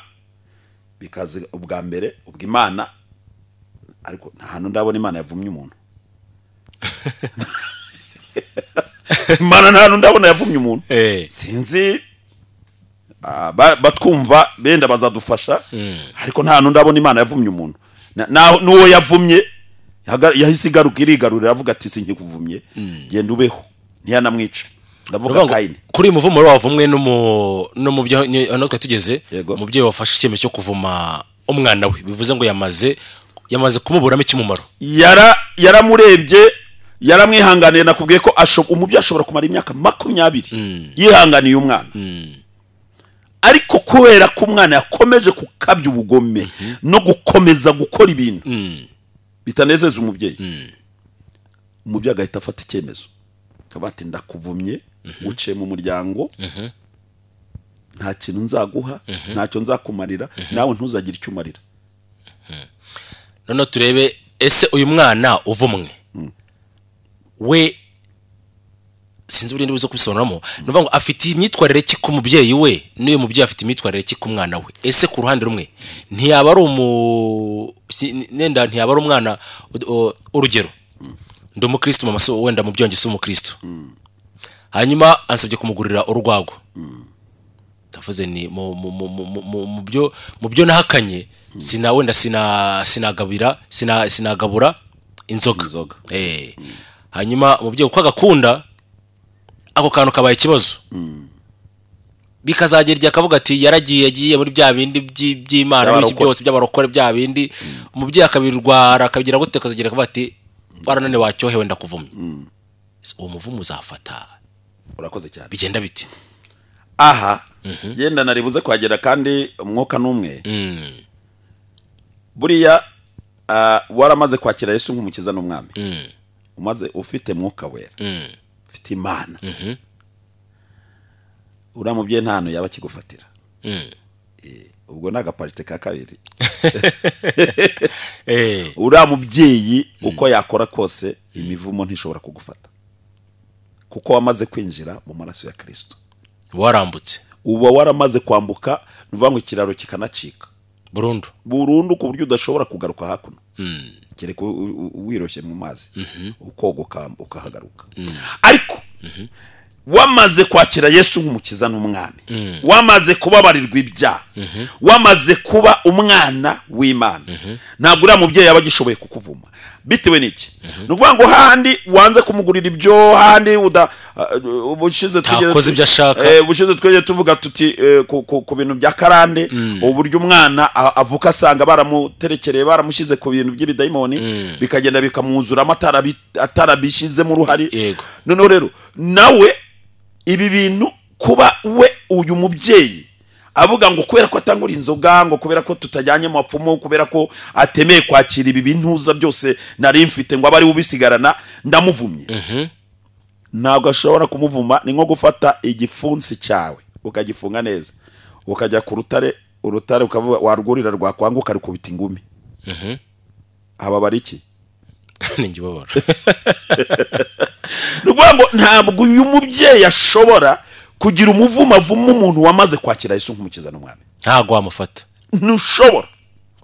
bikaza ubwa mbere ubwo Imana, ariko nta hantu ndabona Imana yavumye umuntu. Imana nta hantu ndabona yavumye umuntu. Sinzi batwumva benda bazadufasha, ariko nta hantu ndabona Imana yavumye umuntu. N'uwo yavumye yahise igaruka irigarurira avuga ati sinkikuvumye, genda ubeho, ntiyanamwica. Ndavuga Kayini.
Kuri uyu muvumo wavumwe n'umubyeyi hano twe tugeze, umubyeyi wafashe icyemezo cyo kuvuma umwana we, bivuze ngo yamaze kumuburamo ikimumaro.
Yaramurebye, yaramwihanganiye. Nakubwiye ko umubyeyi ashobora kumara imyaka 20 yihanganiye umwana. Ariko kubera ko umwana yakomeje kukabya ubugome no gukomeza gukora ibintu bitanezeza umubyeyi, umubyeyi agahita afata icyemezo akaba ati ndakuvumye, uciye mu muryango, nta kintu nzaguha, ntacyo nzakumarira, nawe ntuzagire icyo umarira.
Noneho turebe ese uyu mwana uvumwe we Sinzi uburyo ndibuze kubisobanuramo. Nuvuga ngo afite imyitwarire ki ku mubyeyi we, n'uyu mubyeyi afite imyitwarire ki ku mwana we. Ese ku ruhande rumwe ntiyaba ari nenda ntiyaba ari umwana, urugero ndi umukristo, mama so wenda mu byonge si umukristo, hanyuma ansabye kumugurira urwagwa. Ndavuze ni mu byo nahakanye, sina wenda sinagabira sinagabura inzoga. Hanyuma umubyeyi uko agakunda ako kantu kabaye ikibazo, bikazagera igihe akavuga ati yaragiye yagiye muri bya bindi by'Imana n'iki byose by'abarokore bya bindi, umubyeyi akabirwara akabigira gute, akazagera akavuga ati waranane wacyohewe ndakuvumye. Uwo muvumo uzafata.
Urakoze cyane.
Bigenda bite?
Aha yenda naribuze kwagera kandi umwuka n'umwe. Buriya waramaze kwakira Yesu nk'umukiza n'umwami, umaze ufite mwuka wera, ufite Imana, uriya mubyeyi nta hantu yaba akigufatira. Ubwo ni agaparite ka kabiri. Uriya mubyeyi uko yakora kose imivumo ntishobora kugufata, kuko wamaze kwinjira mu maraso ya Kristo.
Warambutse,
uba waramaze kwambuka, nuvuga ngo ikiraro kikanacika
burundu
burundu, ku buryo udashobora kugaruka hakuno, kereka wiroshye mu mazi ukogoka ukahagaruka. Ariko wamaze kwakira Yesu nk'umukiza n'umwami, wamaze kubabarirwa ibyaha, wamaze kuba umwana w'Imana, ntabwo uriya mubyeyi yaba agishoboye kukuvuma. Bitewe n'iki? Ni ukuvuga ngo handi wanze kumugurira ibyo, handi ubushize twigeze tuvuga tuti ku bintu bya karande, uburyo umwana avuka asanga baramuterekereye, baramushyize ku bintu by'ibidayimoni, bikagenda bikamwuzuramo atarabishyizemo uruhare. Noneho rero nawe ibi bintu kuba we uyu mubyeyi avuga ngo kubera ko atangura inzoga, ngo kubera ko tutajyanye mu bapfumu, kubera ko atemeye kwakira ibi bintuza byose nari mfite ngo abari ubisigarana, ndamuvumye. Ntabwo ashobora kumuvuma. Ni nko gufata igipfunsi cyawe ukagifunga neza, ukajya ku rutare, urutare ukavuga warwurira rwakwanga ukarukubita ingumi. Hababara iki?
Ninjye ubabara.
Ni ukuvuga ngo ntabwo uyu mubyeyi ashobora kugira umuvumo avuma umuntu wamaze kwakira Yesu nk'umukiza n'umwami.
Ntabwo wamufata.
Ntushobora.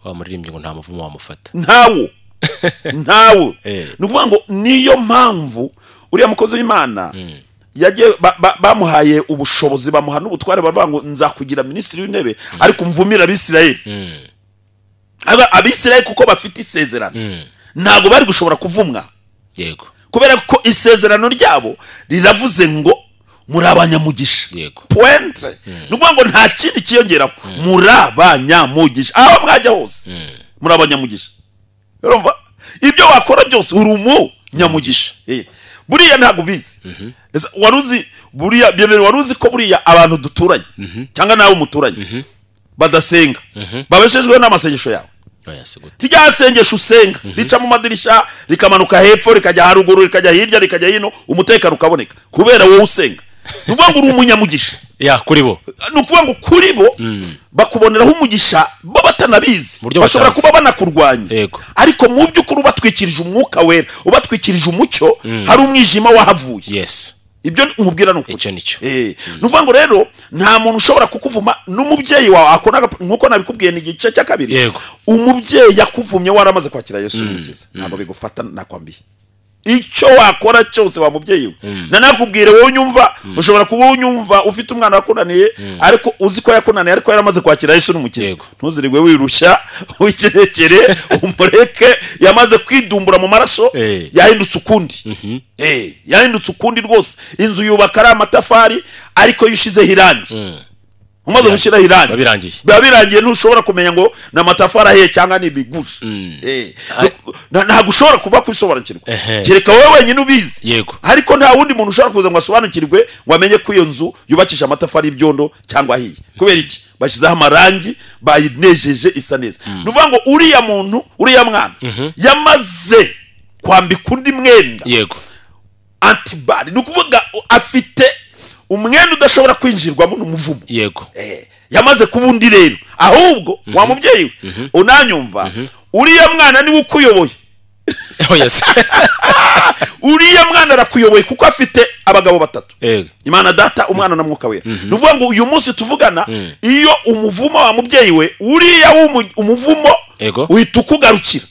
Wamuririmbye ngo nta muvumo wamufata.
Ntawo. Ntawo. Ni ukuvuga ngo niyo mpamvu uriya mukozi w'Imana yagiye bamuhaye ubushobozi, bamuha n'ubutware, bavuga ngo nzakugira minisitiri w'intebe, ariko mvumira Abisirayeli. Abisirayeli kuko bafite isezerano, ntabwo bari gushobora kuvumwa.
Yego.
Kubera ko isezerano ryabo riravuze ngo muri abanyamugisha.
Yego.
Pointre. Ni ukuvuga ngo nta kindi kiyongeraho, muri abanyamugisha. Aho mwajya hose muri abanyamugisha. Urumva? Ibyo wakora byose uri umunyamugisha. Buriya ntabwo ubizi. Waruzi buriya byemere, waruzi ko buriya abantu duturanye cyangwa nawe umuturanye badasenga, babeshejwe n'amasengesho yawe. Tijya sengesho usenga rica mu madirisha rikamanuka hepfo rikajya haruguru rikajya hirya rikajya hino, umutekano ukaboneka kubera wowe usenga. Ni ukuvuga ngo uri umunyamugisha.
Ya kuri bo.
Ni ukuvuga ngo kuri bo bakuboneraho umugisha bo batanabizi, bashobora kuba banakurwanya, ariko mu by'ukuri ubatwikirije umwuka wera, ubatwikirije umucyo, hari umwijima wahavuye.
Yes.
Ibyo nkubwira ni ukuri.
Icyo nicyo.
Ni ukuvuga ngo rero nta muntu ushobora kukuvuma, n'umubyeyi wawe akora nkuko nabikubwiye ni igice cya kabiri. Umubyeyi yakuvumye waramaze kwakira Yesu umukiza, ntabwo bigufata, nakwambiye. Icyo wakora cyose wa mubyeyi we, nanakubwire wowe unyumva, ushobora kuba unyumva ufite umwana wakunaniye, ariko uzi ko yakunaniye ariko yaramaze kwakira Yesu n'umukiza, ntuzirirwe wirushya, wikirekere, umureke, yamaze kwidumbura mu maraso, yahindutse ukundi. Yahindutse ukundi rwose. Inzu yubaka ari amatafari, ariko yushizeho irangi. Umaze gushyiraho irangi biba birangiye, ntushobora kumenya ngo ni amatafari ahiye cyangwa ni ibiguri. Ntabwo ushobora kuba kubisobanukirwa, kereka wowe wenyine ubizi. Ariko nta wundi muntu ushobora kuza ngo asobanukirwe ngo amenye ko iyo nzu yubakisha amatafari y'ibyondo cyangwa ahiye. Kubera iki? Bashyizeho amarangi, bayinejeje, isa neza. Ni ukuvuga ngo uriya muntu, uriya mwana yamaze kwambika undi mwenda.
Yego.
Antibari. Ni ukuvuga afite umwenda udashobora kwinjirwamo n'umuvumo.
Yego.
Yamaze kuba undi rero. Ahubwo wa mubyeyi we unanyumva, uriya mwana niwe ukuyoboye.
Oh yes.
Uriya mwana arakuyoboye kuko afite abagabo batatu, Imana Data, Umwana na Mwuka Wera. Ni ukuvuga ngo uyu munsi tuvugana, iyo umuvumo wa mubyeyi we, uriya umuvumo uhita ukugarukira,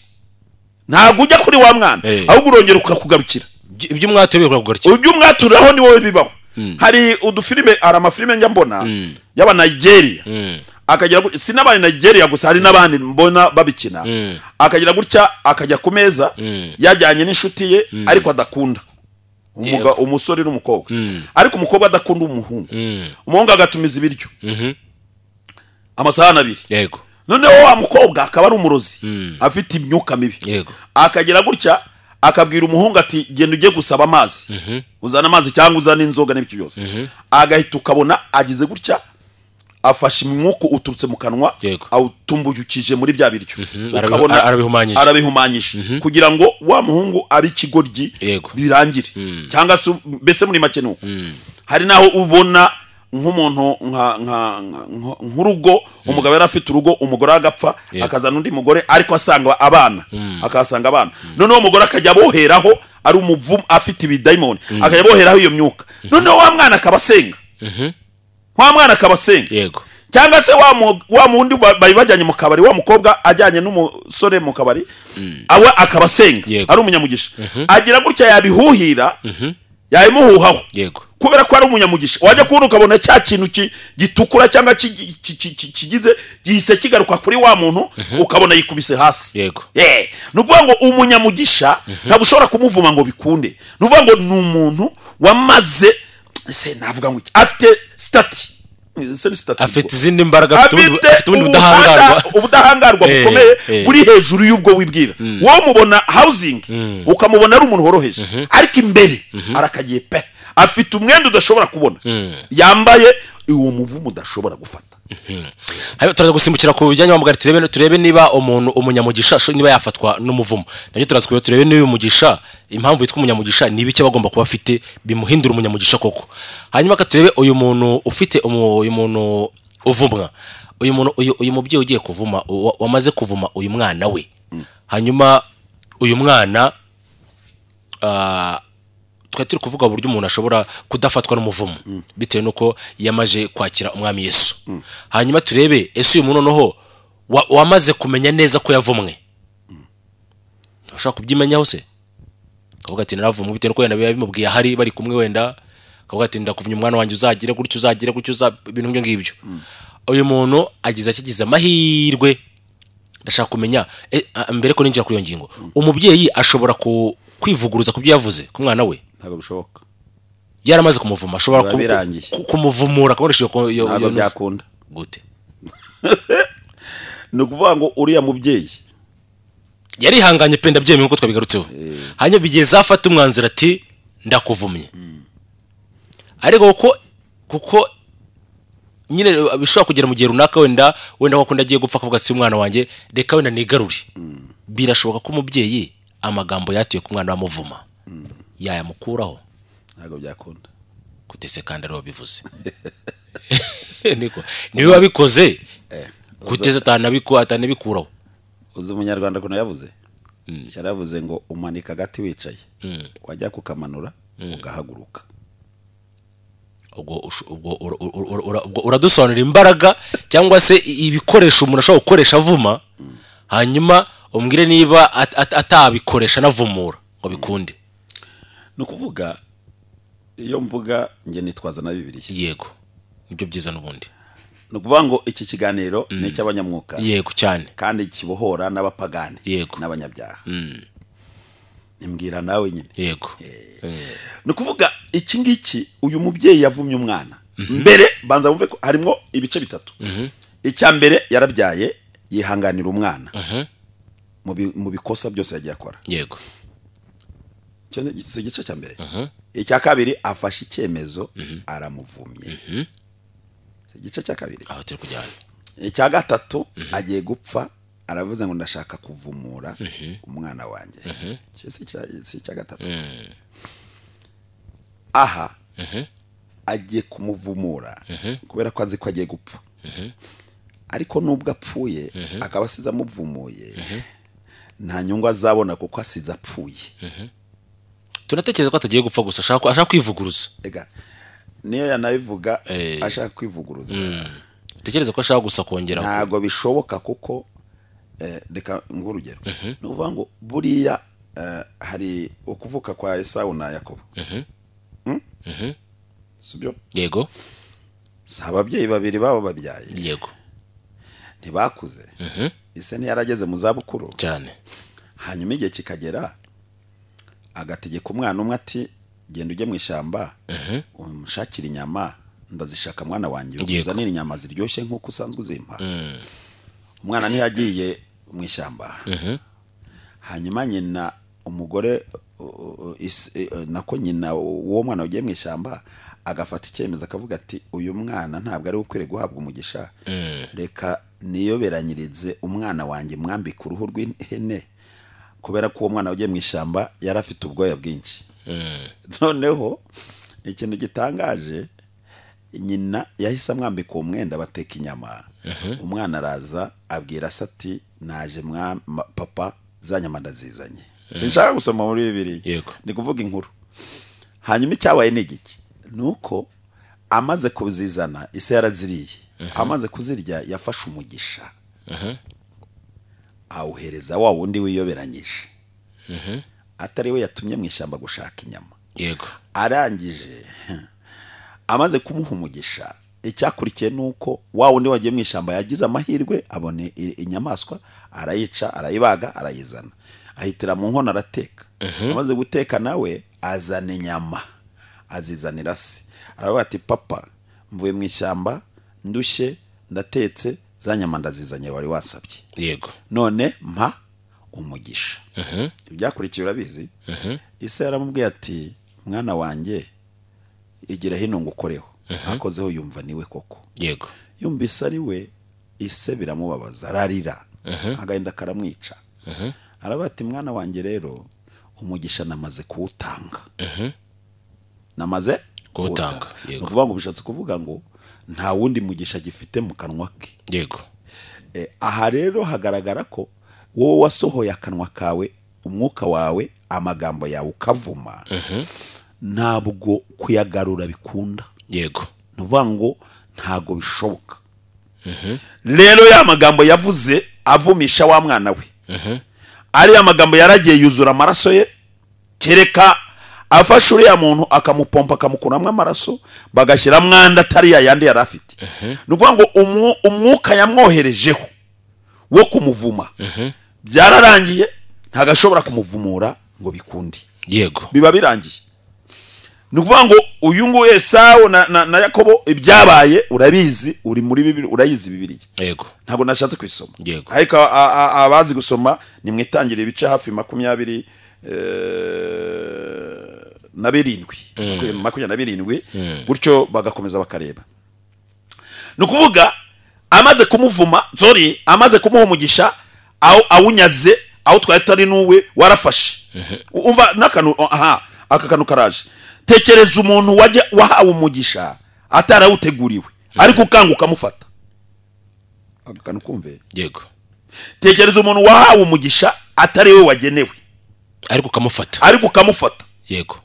ntabwo ujya kuri wa mwana, ahubwo urongera ukakugarukira.
Ibyo umwaturira birakugarukira,
ibyo umwaturiraho ni wowe bibaho. Hari udufilime, hari amafilime njya mbona y'aba Nigeria, akagira si n'abandi Nigeria gusa, hari n'abandi mbona babikina, akagira gutya akajya ku meza yajyanye n'inshuti ye ariko adakunda umusore n'umukobwa, ariko umukobwa adakunda umuhungu, umuhungu agatumiza ibiryo amasahani abiri.
Yego.
Noneho wa mukobwa akaba ari umurozi, afite imyuka mibi.
Yego.
Akagira gutya akabwira umuhungu ati genda ujye gusaba amazi, uzana amazi cyangwa uzana inzoga n'ibyo byose. Agahita ukabona agize gutya afashe umwuka uturutse mu kanwa awutumbukije muri bya biryo,
ukabona
arabihumanyije kugira ngo wa muhungu abe ikigoryi birangire, cyangwa se mbese muri make nuko. Hari naho ubona nk'umuntu nk'urugo, umugabo yari afite urugo, umugore agapfa akazana undi mugore, ariko asanga abana, akasanga abana, noneho umugore akajya aboheraho ari umuvumo, afite ibidayimoni, akajya aboheraho iyo myuka, noneho wa mwana akabasenga, wa mwana akabasenga.
Yego.
Cyangwa se wa mundi bajyanye mu kabari, wa mukobwa ajyanye n'umusore mu kabari, awe akabasenga ari umunyamugisha, agira gutya yabihuhira, yabimuhuhaho.
Yego.
Kubera ko ari umunyamugisha, wajya kubona ukabona cya kintu gitukura cyangwa kigize gihise kigaruka kuri wa muntu, ukabona yikubise hasi.
Yego.
Ni ukuvuga ngo umunyamugisha ntabwo ushobora kumuvuma ngo bikunde. Ni ukuvuga ngo ni umuntu wamaze, se navuga ngo afite stati,
afite izindi mbaraga, afite ubundi
ubudahangarwa bukomeye buri hejuru y'ubwo wibwira. Wowe mubona housing ukamubona ari umuntu woroheje, ariko imbere arakagiye pe, afite umwenda udashobora kubona, yambaye uwo muvumo udashobora gufata.
Hayo turaza gusimbukira ku bijyanye n'amugari, turebe niba umuntu umunyamugisha niba yafatwa n'umuvumo. Nabyo turaza kureba, turebe niba umugisha, impamvu yitwa umunyamugisha ni ibiki bagomba kuba afite bimuhindura umunyamugisha koko. Hanyuma ka turebe uyu muntu ufite uyu muntu uvumwa, uyu muntu uyu mubyeyi ugiye kuvuma, wamaze kuvuma uyu mwana we. Hanyuma uyu mwana twari turi kuvuga uburyo umuntu ashobora kudafatwa n'umuvumo bitewe nuko yamaje kwakira umwami Yesu. Hanyuma turebe ese uyu muntu noneho wamaze kumenya neza ko yavumwe, ashobora kubyimenyaho se akavuga ati naravumwe bitewe nuko wenda bimubwiye ahari bari kumwe, wenda akavuga ati ndakuvumye umwana wanjye uzagire gutyo uzagire gutyo ibintu nk'ibyo ngibyo. Uyu muntu agize akigize amahirwe, ndashaka kumenya mbere ko ninjira kuri iyo ngingo, umubyeyi ashobora kwivuguruza ku byo yavuze ku mwana we?
Ntabwo bishoboka.
Yaramaze kumuvuma, ashobora kumuvumura akoresheje
iyo ntabwo byakunda.
Gute?
Ni ukuvuga ngo uriya mubyeyi
yarihanganye pe, ndabyemeye nkuko twabigarutseho. Hanyuma bigeze afata umwanzuro ati ndakuvumye. Ariko kuko nyine bishobora kugera mu gihe runaka, wenda wakunda agiye gupfa akavuga ati umwana wanjye reka wenda nigarure. Birashoboka ko umubyeyi amagambo yatuye ku mwana wamuvuma yayamukuraho?
Ntabwo byakunda.
Kutese kandi ari bivuze. Niko niwe wabikoze, kutese atanabikuraho.
Uzi umunyarwanda kuno yavuze, yaravuze ngo umanika agati wicaye, wajya kukamanura ugahaguruka.
Ubwo uradusobanurira imbaraga cyangwa se ibikoresho umuntu ashobora gukoresha avuma, hanyuma umbwire niba atabikoresha anavumura ngo bikunde.
Ni ukuvuga iyo mvuga nge nitwaza na Bibiliya.
Yego, nibyo byiza n'ubundi.
Ni ukuvuga ngo iki kiganiro ni icy'abanyamwuka.
Yego cyane.
Kandi kibohora n'abapagani n'abanyabyaha. Nimbwira nawe nyine.
Yego.
Ni ukuvuga iki ngiki uyu mubyeyi yavumye umwana. Mbere banza wumve ko harimo ibice bitatu. Icya mbere yarabyaye yihanganira umwana mu bikosa byose yagiye akora.
Yego.
Cyo igice cya mbere. Icya kabiri afashe icyemezo aramuvumye. Igice cya kabiri.
Aho turi kujyana.
Icya gatatu agiye gupfa aravuze ngo ndashaka kuvumura umwana wanjye. Cyo si icya gatatu. Aha agiye kumuvumura kubera ko azi ko agiye gupfa. Ariko nubwo apfuye akaba asize amuvumuye, nta nyungu azabona kuko asize apfuye.
Tunatekereza ko atagiye gupfa gusa, ashaka kwivuguruza.
Ega niyo yanabivuga ashaka kwivuguruza.
Tekereza ko ashaka gusa kongera.
Ntago bishoboka kuko reka ngurugero. Ni uvuga ngo buriya hari ukuvuka kwa Esau na Yakobo. Sibyo?
Yego.
Si ababyeyi babiri babo babyaye.
Yego.
Ntibakuze. Ise ntiyarageze mu zabukuru
cyane.
Hanyuma igihe kikagera agategeka umwana umwe ati genda ujye mu ishyamba umushakira inyama, ndazishaka mwana wanjye, uzanire inyama ziryoshye nkuko usanzwe uzimpa. Umwana ntiyagiye mu ishyamba. Hanyuma nyina umugore nako nyina uwo mwana ugiye mu ishyamba agafata icyemezo akavuga ati uyu mwana ntabwo ari ukwiriye guhabwa umugisha, reka niyoberanyirize umwana wanjye mwambike uruhu rw'ihene, kubera ko uwo mwana ugiye mu ishyamba yari afite ubwoya bwinshi. Noneho ikintu gitangaje, nyina yahise amwambika uwo mwenda bateka inyama. Umwana araza abwira se ati naje papa, za nyama ndazizanye. Sinshaka gusoma muri Bibiliya, ni kuvuga inkuru. Hanyuma icyabaye ni igiki? Nuko amaze kuzizana ise yaraziriye. Amaze kuzirya yafashe umugisha awuhereza wa wundi wiyoberanyije, atari we yatumye mu ishyamba gushaka inyama.
Yego.
Arangije amaze kumuha umugisha, icyakurikiye nuko wa wundi wagiye mu ishyamba yagize amahirwe abone inyamaswa, arayica, arayibaga, arayizana, ahitira mu nkono arateka. Amaze guteka nawe azana inyama azizanira se. Aravuga ati papa, mvuye mu ishyamba ndushye, ndatetse, za nyama ndazizanye wari wansabye.
Yego.
None mpa umugisha. Ibyakurikiye urabizi. Ise yaramubwiye ati mwana wanjye igira hino ngukoreho. Akozeho yumva niwe koko.
Yego.
Yumvise ari we, ise biramubabaza, ararira. Agahinda karamwica. Aravuga ati mwana wanjye rero umugisha namaze kuwutanga. Namaze
kuwutanga. Yego.
Ukuvuga ngo bishatse kuvuga ngo nta wundi mugisha gifite mu kanwa ke.
Yego.
Aha rero hagaragara ko wowe wasohoye akanwa kawe, umwuka wawe, amagambo yawe ukavuma, ntabwo kuyagarura bikunda.
Yego.
Nuvuga ngo ntago bishoboka. Rero ya magambo yavuze avumisha wa mwana we, ari ya magambo yaragiye yuzura amaraso ye, kereka afashe uriya muntu akamupompa akamukuramo amaraso bagashyira mwanda atari yayandi yari afite. Nukuvuga ngo umwuka yamwoherejeho wo kumuvuma byararangiye, ntagashobora kumuvumura ngo bikunde.
Yego.
Biba birangiye. Nukuvuga ngo uyu nguyu Esau na Yakobo ibyabaye urabizi, uri muri Bibiliya, urayizi Bibiliya.
Yego.
Ntabwo nashatse kwisoma.
Yego.
Ariko abazi gusoma nimwitangire ibice hafi 27, 27 gutyo bagakomeza bakareba. Nukuvuga amaze kumuvuma, sorry, amaze kumuha umugisha awunyaze aho twari tari nuwe warafashe. Umva nakanu, aha aka kanu karaje. Tekereza umuntu wajya wahawe umugisha atarawuteguriwe, ariko ukanguka mufata. Aka kanu kumve.
Yego.
Tekereza umuntu wahawe umugisha atari we wagenewe,
ariko ukamufata.
Ariko ukamufata.
Yego.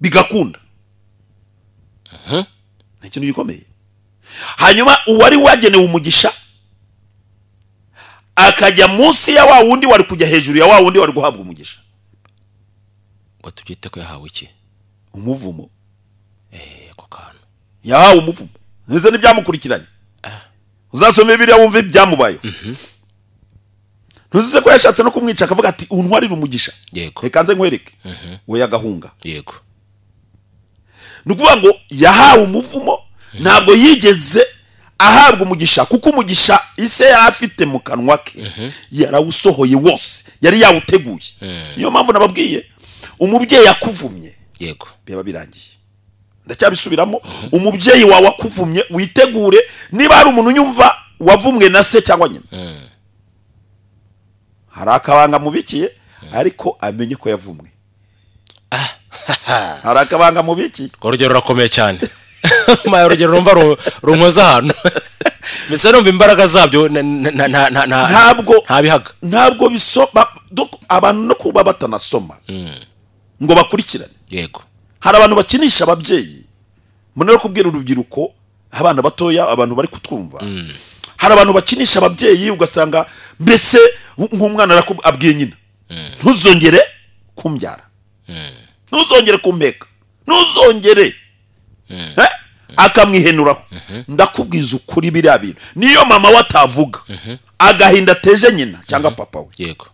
Bigakunda. Ni ikintu gikomeye. Hanyuma uwari wagenewe umugisha akajya munsi ya wa wundi wari kujya hejuru ya wa wundi wari guhabwa umugisha.
Ngo tubyite ko yahawe iki?
Umuvumo.
Ako kantu.
Yahawe umuvumo. Neze n'ibyamukurikiranye. Uzasome Bibiliya wumve ibyamubaye. Ntuzize ko yashatse no kumwica akavuga ati untwarire umugisha.
Yego.
Reka nze nkwereke. We yagahunga.
Yego.
Nukuvuga ngo yahawe umuvumo, ntabwo yigeze ahabwa umugisha, kuko umugisha ise yari afite mu kanwa ke yarawusohoye wose, yari yawuteguye. Niyo mpamvu nababwiye umubyeyi yakuvumye,
yego,
biba birangiye. Ndacyabisubiramo, umubyeyi wawe akuvumye witegure, niba hari umuntu unyumva wavumwe na se cyangwa nyina, hari akabanga mubikiye, ariko amenye ko yavumwe. Hari akabanga mubikiye.
Urugero rurakomeye cyane. Maye urugero rumva runkoza hano. Mbese numva imbaraga zabyo
ntabwo
ntabihaga.
Ntabwo bisoma abantu no kuba batanasoma ngo bakurikirane.
Yego.
Hari abantu bakinisha ababyeyi. Mbona kubwira urubyiruko, abana batoya, abantu bari kutwumva. Hari abantu bakinisha ababyeyi ugasanga mbese nk'umwana abwiye nyina, ntuzongere kumbyara, ntuzongere kumpeka, ntuzongere, akamwihenuraho. Ndakubwiza ukuri biriya bintu niyo mama we atavuga, agahinda ateje nyina cyangwa papa we,
yego,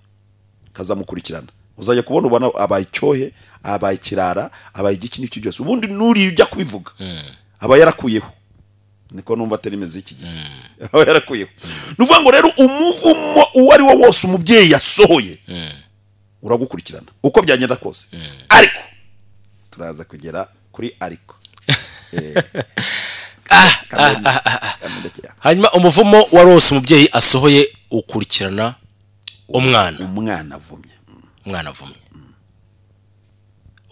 kazamukurikirana. Uzajya kubona ubona abaye icyohe, abaye ikirara, abaye igiki n'icyo byose. Ubundi nuriye ujya kubivuga aba yarakuyeho. Niko numva atari meze iki gihe, aba yarakuyeho. Nuvuga ngo rero umuvumo uwo ari wo wose umubyeyi yasohoye uragukurikirana uko byagenda kose. Ariko turaza kugera kuri ariko.
Hanyuma umuvumo warose umubyeyi asohoye ukurikirana umwana.
Umwana avumye.
Umwana avumye.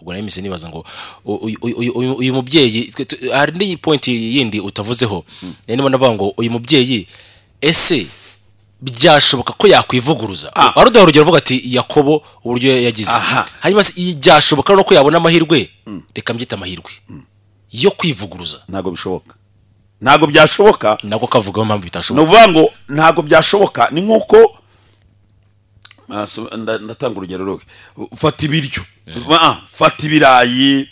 Ubwo nayo nibaza ngo uyu mubyeyi, hari indi point yindi utavuzeho. Nari ndavuga ngo uyu mubyeyi ese byashoboka ko yakwivuguruza? Ari uduha urugero uvuga ati Yakobo uburyo yagize. Hanyuma byashoboka no ko yabona amahirwe, reka mbyita amahirwe yo kwivuguruza.
Ntago bishoboka. Ntago byashoboka.
Nako kavuga impamvu bitashoboka.
Nuvuga ngo ntago byashoboka ni nkuko ndatanga urugero ruke. Fata ibiryo, fata ibirayi,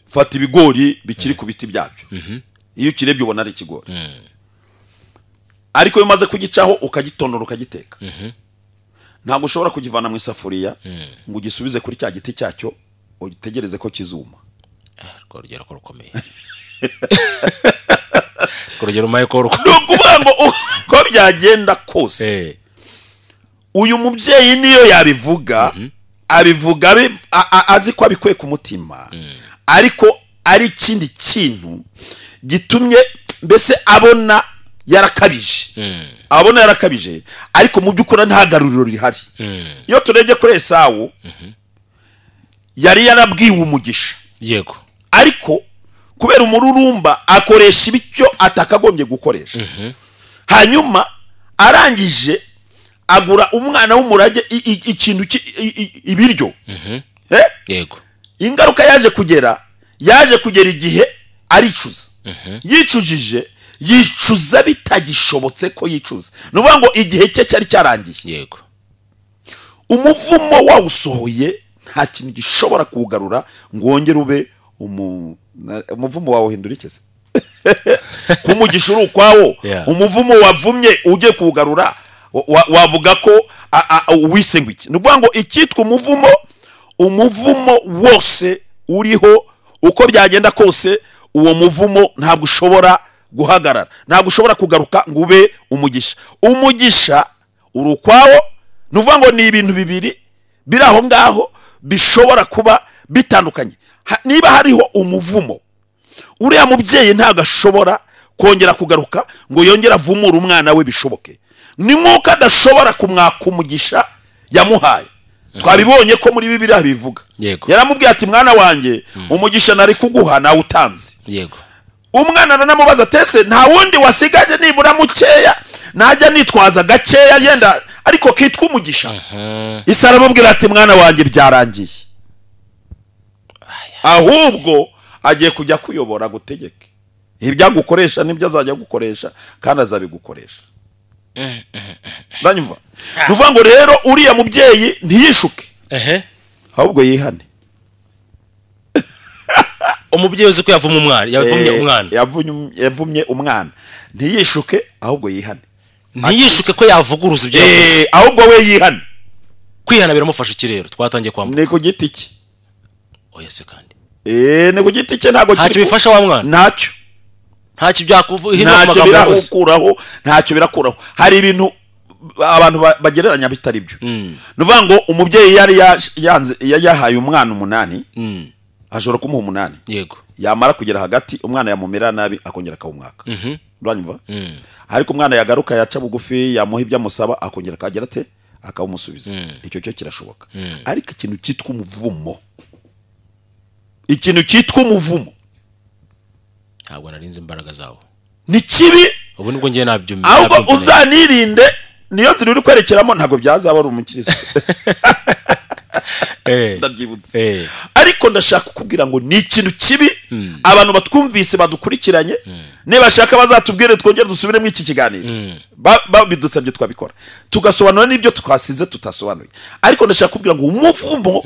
fata ibigori bikiri ku biti byabyo. Iyo ukirebye ubona ari ikigori. Ariko iyo umaze kugicaho ukagitonora ukagiteka, ntabwo ushobora kugivana mu isafuriya ngo ugisubize kuri cya giti cyacyo ugitegereze ko kizuma.
Urwo rugero ko rukomeye. Urugero maye ko
rukomeye. Uko byagenda kose, uyu mubyeyi niyo yabivuga, abivuga azi ko abikuye ku mutima, ariko ari ikindi kintu gitumye mbese abona yarakabije. Abona yarakabije, ariko mu by'ukuri nta garuriro rihari. Iyo turebye kuri Esawu, yari yarabwiwe umugisha.
Yego.
Ariko kubera umururumba akoresha ibicyo atakagombye gukoresha. Hanyuma arangije agura umwana w'umurage ikintu ibiryo.
Yego.
Ingaruka yaje kugera igihe aricuza. Yicujije, yicuza bitagishobotse ko yicuza. Nuvuga ngo igihe cye cyari cyarangiye.
Yego.
Umuvumo wawusohoye nta kintu gishobora kuwugarura ngo wongere ube umuvumo wawe uhindura ikeze. Kumugisha uri ukwawo, umuvumo wavumye ujye kuwugarura wavuga ko wise ngo iki. Nuvuga ngo icyitwa umuvumo, umuvumo wose uriho uko byagenda kose, uwo muvumo ntabwo ushobora guhagarara, ntabwo ushobora kugaruka ngo ube umugisha. Umugisha uri ukwawo. Nuvuga ngo ni ibintu bibiri biri aho ngaho bishobora kuba bitandukanye. Niba hariho umuvumo, uriya mubyeyi ntabwo ashobora kongera kugaruka ngo yongere avumure umwana we bishoboke. Ni nkuko adashobora kumwaka umugisha yamuhaye. Twabibonye ko muri Bibiliya bivuga. Yaramubwiye ati mwana wanjye, umugisha nari kuguha nawe utanze.
Yego.
Umwana aranamubaza atese nta wundi wasigaje nibura mukeya najya nitwaza gakeya yenda ariko kitwa umugisha. Isa aramubwira ati mwana wanjye byarangiye. Ahubwo agiye kujya kuyobora gutegeke. Ibyo agukoresha nibyo azajya gukoresha kandi azabigukoresha. Uranyumva? Nuvuga ngo rero uriya mubyeyi ntiyishuke. Ahubwo yihane.
Umubyeyi uzi ko yavumye umwana, yavumye umwana.
Yavumye umwana. Ntiyishuke ahubwo yihane.
Ntiyishuke ko yavuguruza ibyo yavuze.
Ahubwo we yihane.
Kwihana biramufasha iki rero? Twatangiye kwambuka.
Ni ku giti cye.
Oya se kandi.
Ni ku giti cye ntago
kiri. Ntacyo bifasha wa mwana.
Ntacyo.
Ntacyo byakuvuhindura amagambo yavuze.
Ntacyo ntacyo birakuraho. Hari ibintu abantu bagereranya bitari byo. Nuvuga ngo umubyeyi yari yanze yahaye umwana 8, ashobora kumuha 8.
Yego.
Yamara kugera hagati umwana yamumera nabi akongera akawumwaka. Uranyumva? Ariko umwana yagaruka yaca bugufi yamuha ibyo amusaba akongera akagera ate akawumusubiza. Icyo cyo kirashoboka. Ariko ikintu cyitwa umuvumo, ikintu cyitwa umuvumo
ntabwo narinze imbaraga zawo.
Ni kibi.
Ubu nibwo ngiye nabyumva.
Ahubwo uzanirinde niyo nzira uri kwerekeramo ntabwo byazaba ari umukiristo. Ndabyibutse. Ariko ndashaka kukubwira ngo ni ikintu kibi, abantu batwumvise badukurikiranye, nibashaka bazatubwire twongere dusubiremo iki kiganiro. Bidusabye twabikora, tugasobanura n'ibyo twasize tutasobanuye. Ariko ndashaka kukubwira ngo umuvumo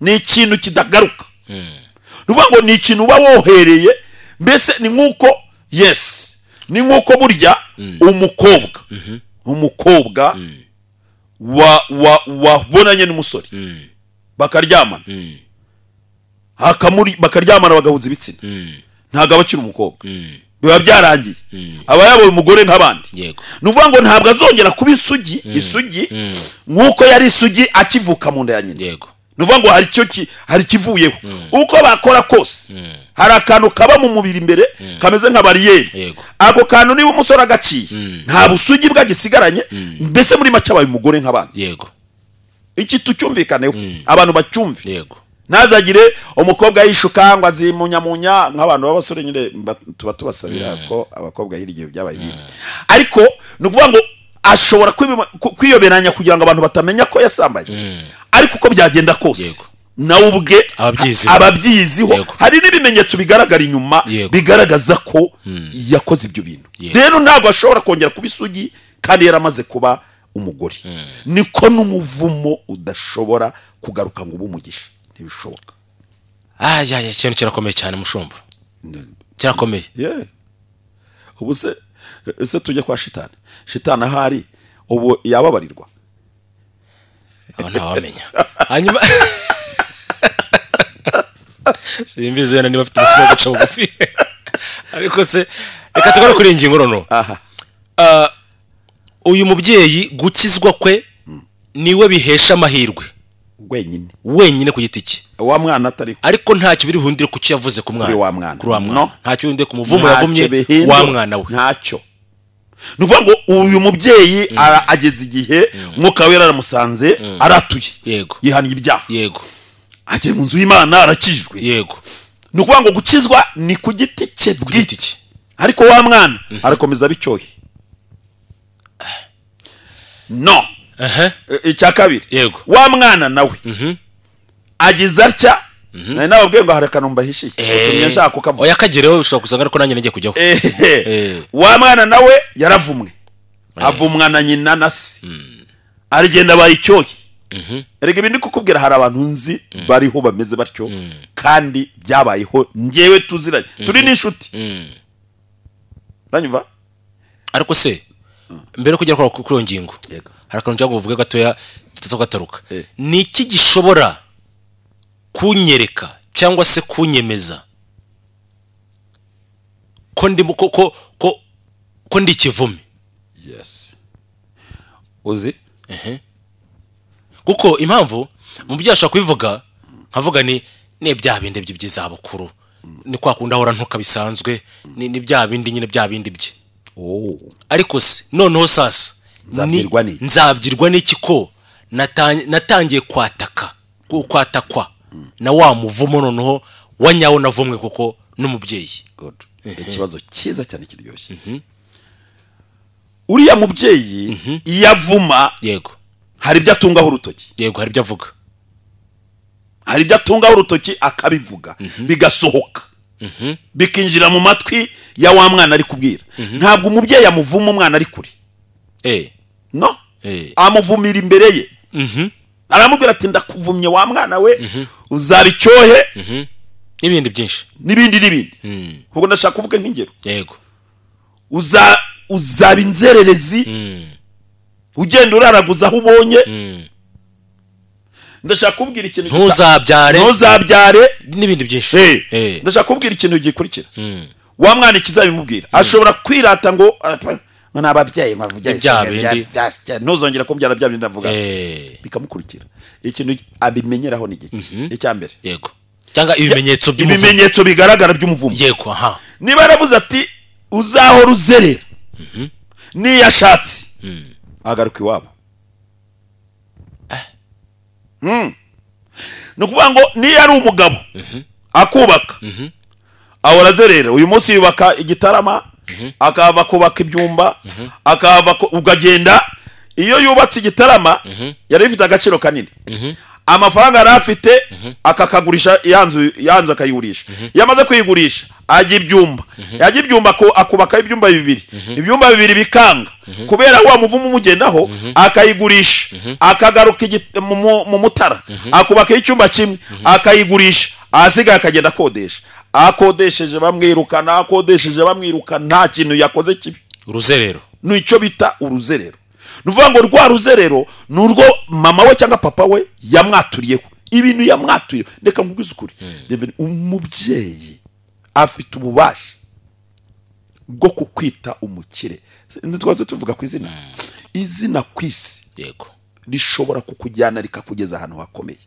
ni ikintu kidagaruka. Nuvuga ngo ni ikintu uba wohereye, mbese ni nkuko yes, ni nkuko burya umukobwa wabonanye n'umusore bakaryamana, bakaryamana bagahuza ibitsina, ntabwo aba akiri umukobwa, biba byarangiye, aba yabaye umugore nk'abandi. Nuvuga ngo ntabwo azongera kuba isugi, isugi nkuko yari isugi akivuka mu nda ya nyina. Nuvuga ngo hari icyo hari kivuyeho. Uko bakora kose hari akantu kaba mu mubiri imbere kameze nka bariyeri. Ako kantu niba umusore agaciye nta busugi bwagisigaranye, mbese muri make abaye umugore nk'abandi.
Yego.
Iki tucyumvikaneho, abantu bacyumve. Yego. Ntazagire umukobwa yishuka ngo azimunyamunya nk'abantu b'abasore nyine tuba tubasabira ko abakobwa hirya byabaye bibi. Ariko nukuvuga ngo ashobora kwiyoberanya kugira ngo abantu batamenya ko yasambanye. Ariko uko byagenda kose nawe ubwe ababyiziho, hari n'ibimenyetso bigaragara inyuma bigaragaza ko yakoze ibyo bintu. Rero ntabwo ashobora kongera kuba isugi kandi yaramaze kuba umugore. Niko n'umuvumo udashobora kugaruka ngo ube umugisha, ntibishoboka.
Ikintu kirakomeye cyane mushumba, kirakomeye.
Ubu se tujye kwa shitani, shitani ahari ubu yababarirwa,
aba ntawamenya. Hanyuma simbizi wenda niba afite umutima wo guca bugufi, ariko se reka tugare kuri ingingo noneho. Uyu mubyeyi gukizwa kwe niwe bihesha amahirwe wenyine ku giti cye,
wa mwana atari,
ariko ntacyo biri buhindure ku cyo yavuze ku mwana,
kuri wa mwana.
Ntacyo bihindure ku muvumo yavumye wa mwana we,
ntacyo. Nukuvuga ngo uyu mubyeyi ageze igihe Mwuka Wera aramusanze, aratuye, yihannye ibyaha,
yego,
agiye mu nzu y'Imana arakijwe,
yego.
Nukuvuga ngo gukizwa ni ku giti cye bwite, ariko wa mwana arakomeza bicyohe. No. Icya kabiri, wa mwana nawe agize atya, nari nababwiye ngo hari akantu mbahishiye, utumye nshaka kukavuga.
Oya kagereho, ushobora gusanga ariko nanjye nagiye kujyaho.
Wa mwana nawe yaravumwe, avumwa na nyina na se, arigenda abaye icyohe. Erega ibi ndi kukubwira hari abantu nzi bariho bameze batyo, kandi byabayeho, njyewe tuziranye, turi n'inshuti. Uranyumva?
Ariko se mbere yo kugera kuri iyo ngingo, hari akantu nshaka kuvuga gatoya tutaza gataruka. Ni iki gishobora kunyereka cyangwa se kunyemeza ko ndi ko ndi ikivume?
Yes. Uzi?
Kuko impamvu umubyeyi ashobora kubivuga nkavuga ni bya bindi by'izabukuru, ni kwa kundi ahora ntuka bisanzwe, ni bya bindi nyine bya bindi bye. Ariko se noneho sasa nzabwirwa n'iki ko natangiye kwatakwa na wa muvumo noneho wa nyawo navumwe kuko n'umubyeyi.
Ikibazo cyiza cyane kiryoshye. Uriya mubyeyi iyo avuma,
yego,
hari ibyo atungaho urutoki,
yego, hari ibyo avuga,
hari ibyo atungaho urutoki akabivuga, bigasohoka, bikinjira mu matwi ya wa mwana ari kubwira. Ntabwo umubyeyi amuvuma umwana ari kure. No, amuvumira imbere ye. Aramubwira ati ndakuvumye wa mwana we, uzaba icyohe,
n'ibindi byinshi,
n'ibindi. Ubwo ndashaka kuvuga nk'ingero.
Yego.
Uzaba inzererezi, ugenda uraraguza aho ubonye. Ndashaka kubwira ikintu, ntuzabyare
n'ibindi byinshi.
Ndashaka kubwira ikintu gikurikira. Wa mwana ikizabimubwira, ashobora kwirata ngo n'ababyeyi bavuga ntuzongera kubyara bya bindi ndavuga, bikamukurikira. Ikintu abimenyeraho ni giki? Icya mbere,
yego, cyangwa ibimenyetso by'umuvumo,
ibimenyetso bigaragara by'umuvumo.
Yego, aha.
Niba yaravuze ati uzahora uzerera, niyo ashatse agaruka iwabo. Ni ukuvuga ngo niyo ari umugabo akubaka, ahora azerera. Uyu munsi yubaka igitarama, akava kubaka ibyumba, akava ukagenda. Iyo yubatse igitarama yari ifite agaciro kanini, Amafaranga yari afite akakagurisha, yanzu akayigurisha. Iyo amaze kuyigurisha ajya ibyumba, yajya ibyumba akubaka ibyumba bibiri, ibyumba bibiri bikanga kubera wa muvumo umugendaho, akayigurisha, akagaruka mu Mutara akubaka icyumba kimwe, akayigurisha, ahasigaye akagenda akodesha. Akodesheje bamwirukana, akodesheje bamwirukana, nta kintu yakoze kibi.
Uruzerero
nicyo bita uruzerero. Nuvuga ngo rwa ruzerero nurwo mama we cyangwa papa we yamwaturiyeho ibintu yamwaturiye. Reka nkubwize ukuri, umubyeyi afite ububasha bwo kukwita umukire. Ntitwaze tuvuga ku izina, izina ku isi
yego
rishobora kukujyana rikakugeza ahantu hakomeye.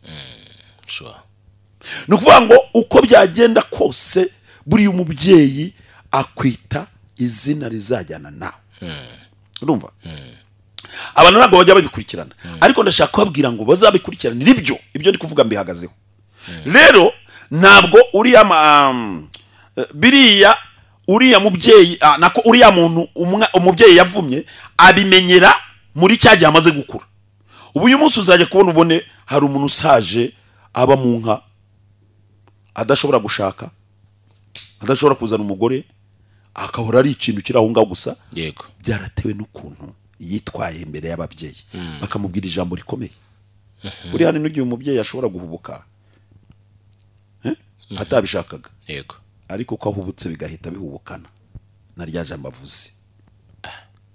Ni ukuvuga ngo uko byagenda kose buri umubyeyi akwita izina rizajyana nawe. Urumva? Abantu ntabwo bajya babikurikirana, ariko ndashaka kubabwira ngo bazabikurikirana ibyo ibyo ndi kuvuga mbihagazeho. Rero ntabwo uriya biriya uriya mubyeyi nako uriya muntu umubyeyi yavumye abimenyera muri cya gihe amaze gukura. Ubu uyu munsi uzajya kubona ubone hari umuntu usaje aba mu nka, adashobora gushaka, adashobora kuzana umugore, akahora ari ikintu kiri aho ngaho gusa.
Yego,
byaratewe n'ukuntu yitwaye imbere y'ababyeyi, bakamubwira ijambo rikomeye. Buri hano n'igihe umubyeyi ashobora guhubuka atabishakaga,
yego,
ariko ko ahubutse bigahita bihubukana na rya jambo avuze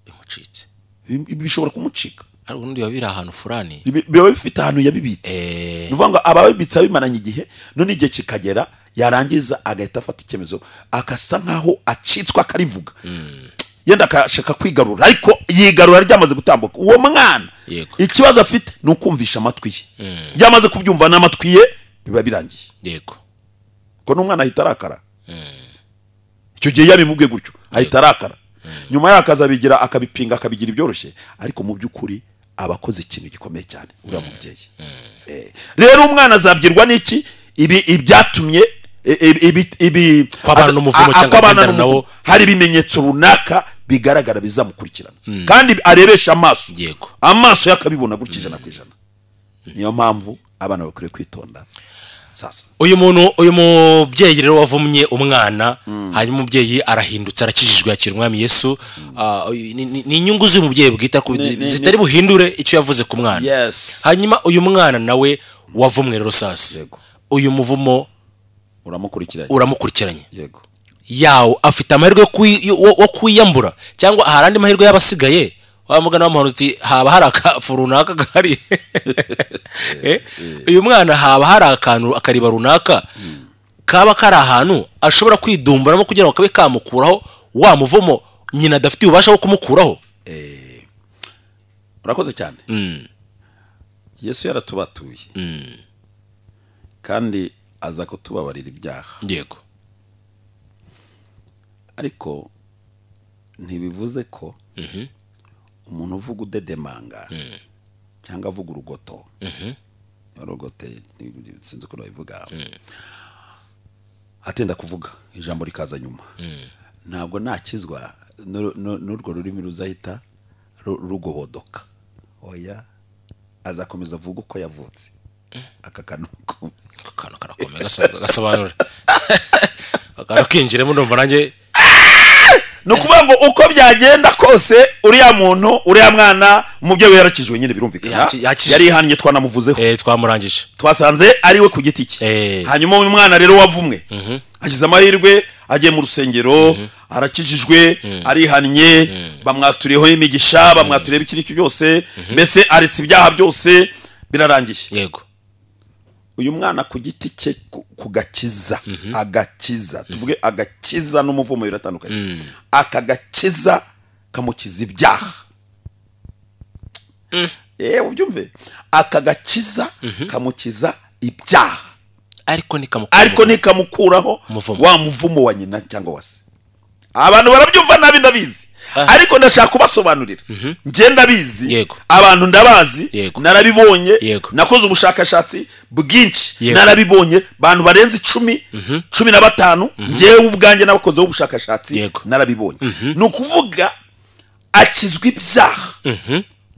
bimucitse,
bishobora kumucika.
Ariko ubundi biba biri ahantu furani,
biba bifite ahantu yabibitse. Ni ukuvuga ngo ababibitse abimaranye igihe, none igihe kikagera yarangiza agahita afata icyemezo, akasa nkaho acitswe akarivuga, yenda akashaka kwigarura, ariko yigarura ryamaze gutambuka. Uwo mwana ikibazo afite ni ukumvisha amatwi ye, yamaze kubyumva n'amatwi ye biba birangiye.
Yego,
ko n'umwana ahita arakara. Icyo gihe yabimubwiye gutyo ahita arakara, nyuma yakaza bigira akabipinga akabigira ibyoroshye, ariko mu by'ukuri abakoze ikintu gikomeye cyane uriya mubyeyi. Rero umwana azabyirwa n'iki? Ibi ibyatumye ibi
kwabana n'umuvumo cyangwa kugendana nawo,
hari ibimenyetso runaka bigaragara bizamukurikirana, kandi arebesha amaso, amaso yakabibona gutya 100%. Niyo mpamvu abana bakwiriye kwitonda. Sasa
uyu muntu, uyu mubyeyi rero wavumye umwana, hanyuma umubyeyi arahindutse arakijijwe yakira umwami Yesu, ni inyungu z'umubyeyi bwita zitari buhindure icyo yavuze ku mwana. Hanyuma uyu mwana nawe wavumwe rero sasa, uyu muvumo uramukurikiranye.
Yego,
yawo afite amahirwe yo kwiyambura, cyangwa hari andi mahirwe y'abasigaye. Wa mugana w'umuhanuzi haba hari akafu runaka gahari. Uyu mwana haba hari akantu akariba runaka kaba kari ahantu ashobora kwidumburamo kugira ngo kabe kamukuraho wa muvumo nyina adafite ububasha bwo kumukuraho.
Urakoze cyane. Yesu yaratubatuye, kandi aza kutubabarira ibyaha.
Yego,
ariko ntibivuze ko umuntu uvuga udedemanga cyangwa avuga urugoto, urugote sinzi uko babivuga, atenda kuvuga ijambo rikaza nyuma, ntabwo nakizwa n'urwo rurimi ruzahita rugobodoka. Oya, azakomeza avuga uko yavutse. Aka kantu
karakomeye gasobanura akantu kinjiremo ndumva nanjye.
Ni ukuvuga ngo uko byagenda kose uriya muntu, uriya mwana, umubyeyi we yarakijwe nyine birumvikana, yarihannye, twanamuvuzeho,
twamurangije,
twasanze ari we ku giti cye. Hanyuma uyu mwana rero wavumwe agize amahirwe agiye mu rusengero, arakijijwe, arihannye, bamwaturiyeho imigisha, bamwaturiyeho ikindi byose, mbese aretse ibyaha byose birarangiye.
Yego,
uyu mwana ku giti cye ku gakiza, agakiza tuvuge agakiza n'umuvumo biratandukanye. Aka gakiza kamukiza ibyaha. Ubyumve, aka gakiza kamukiza ibyaha, ariko nikamukuraho wa muvumo wa nyina cyangwa wa se. Abantu barabyumva nabi ndabizi, ariko ndashaka kubasobanurira. Nge ndabizi, abantu ndabazi, narabibonye, nakoze ubushakashatsi bwinshi, narabibonye bantu barenze 10, 15, ngewe ubwanjye nabakozeho ubushakashatsi, narabibonye. Ni ukuvuga akizwa ibyaha,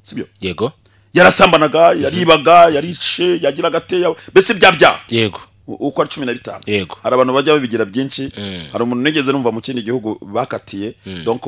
sibyo?
Yego,
Yarasambanaga, yaribaga, yarice, yagiraga ateya, mbese bya
yego
uko ari 15.
Yego.
Hari abantu bajya babigira byinshi. Hari umuntu nigeze numva mu kindi gihugu bakatiye, donc